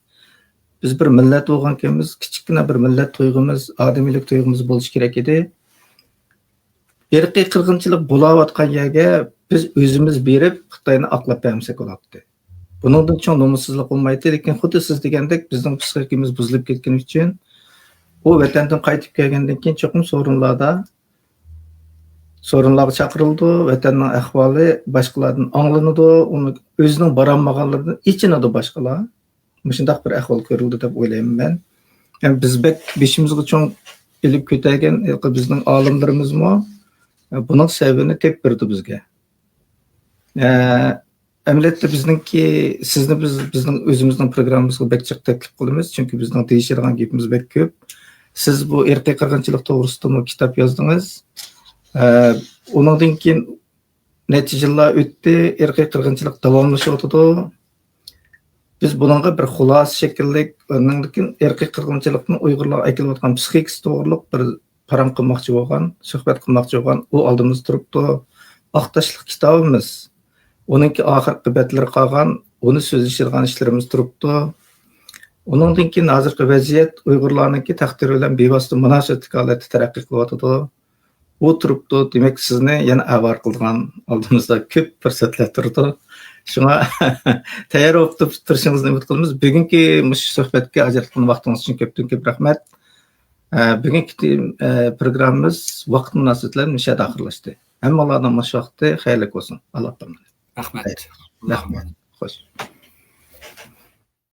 بىز بىر مىللەت بولغانكەنمىز، كىچىككىنە بىر مىللەت تۇيغۇمىز، ئادىمىيلىك تۇيغۇمىز بولۇشى كېرەك ئىدى. ئىرقىي قىرغىنچىلىق بولاۋاتقان يەرگە بىز ئۆزىمىز بېرىپ، خىتاينى ئاقلاپ بەرمىسەك بولاتتى. بۇنىڭدىن چوڭ نومۇسسىزلىق بولمايتتى، لېكىن خۇددى سىز دېگەندەك بىزنىڭ پسىخىكىمىز بۇزۇلۇپ كەتكىنى ئۈچۈن، ئۇ ۋەتەندىن قايتىپ كەلگەندىن كېيىن چوقۇم سورۇنلاردا، سورۇنلارغا چاقىرىلىدۇ، ۋەتەننىڭ ئەھۋالى باشقىلاردىن ئاڭلىنىدۇ، ئۇنى ئۆزىنىڭ بارالمىغانلىرىدىن ئېچىنىدۇ باشقىلار. مۇشۇنداق بىر ئەھۋال كۆرۈلدى دەپ ئويلايمەن مەن. يەنى بىز بەك بېشىمىزغا چوڭ ئېلىپ كۆتەرگەن ھېلىقى بىزنىڭ ئالىملىرىمىزمۇ، ئە، بۇنىڭ سەۋەبىنى تېپىپ بېرىدۇ بىزگە. ئە، ئەمەلىيەتتە بىزنىڭكى، سىزنى بىز، بىزنىڭ ئۆزىمىزنىڭ پروگراممىمىزغا بەك جىق تەكلىپ قىلىمىز، چۈنكى بىزنىڭ دېيىشىدىغان گېپىمىز بەك كۆپ. سىز بۇ ئىرقىي قىرغىنچىلىق توغرىسىدىمۇ كىتاب يازدىڭىز. ئە، ئۇنىڭدىن كېيىن نەچچە يىللار ئۆتتى، ئىرقىي قىرغىنچىلىق داۋاملىشىۋاتىدۇ. بىز بۇنىڭغا بىر خۇلاسە شەكىللىك، ئاندىن كېيىن ئىرقىي قىرغىنچىلىقنىڭ ئۇيغۇرلارغا ئەكېلىۋاتقان پسىخىكىسى توغرۇلۇق بىر پاراڭ قىلماقچى بولغان، سۆھبەت قىلماقچى بولغان، ئۇ ئالدىمىزدا تۇرۇپتۇ. ئاق تاشلىق كىتابىمىز. ئۇنىڭكى ئاخىرقى بەتلىرى قالغان، ئۇنى سۆزلىشىدىغان ئىشلىرىمىز تۇرۇپتۇ. ئۇنىڭدىن كېيىن ھازىرقى ۋەزىيەت ئۇيغۇرلارنىڭكى تەقدىرى بىلەن بىۋاسىتە مۇناسىۋەتلىك ھالەتتە تەرەققىي قىلىۋاتىدۇ. ئۇ تۇرۇپتۇ، دېمەك، سىزنى يەنە ئاۋارە قىلىدىغان ئالدىمىزدا كۆپ پۇرسەتلەر تۇرىدۇ. شۇڭا تەييار بولۇپ تۇرۇپ-، تۇرۇشىڭىزنى ئۈمىد قىلىمىز. بۈگۈنكى مۇشۇ سۆھبەتكە ئاجراتقان ۋاقتىڭىز ئۈچۈن كۆپتىن كۆپ رەھمەت. ئە، بۈگۈنكى تېم-، ئە، پروگراممىمىز ۋاقىت مۇناسىۋىتى بىلەن مۇشۇ يەردە ئاخىرلاشتى. ھەممىڭلارنىڭ مۇشۇ ۋاقتى خەيرلىك بولسۇن. ئاللا ئاپتۇ. رەھمەت. رەھمەت. خوش.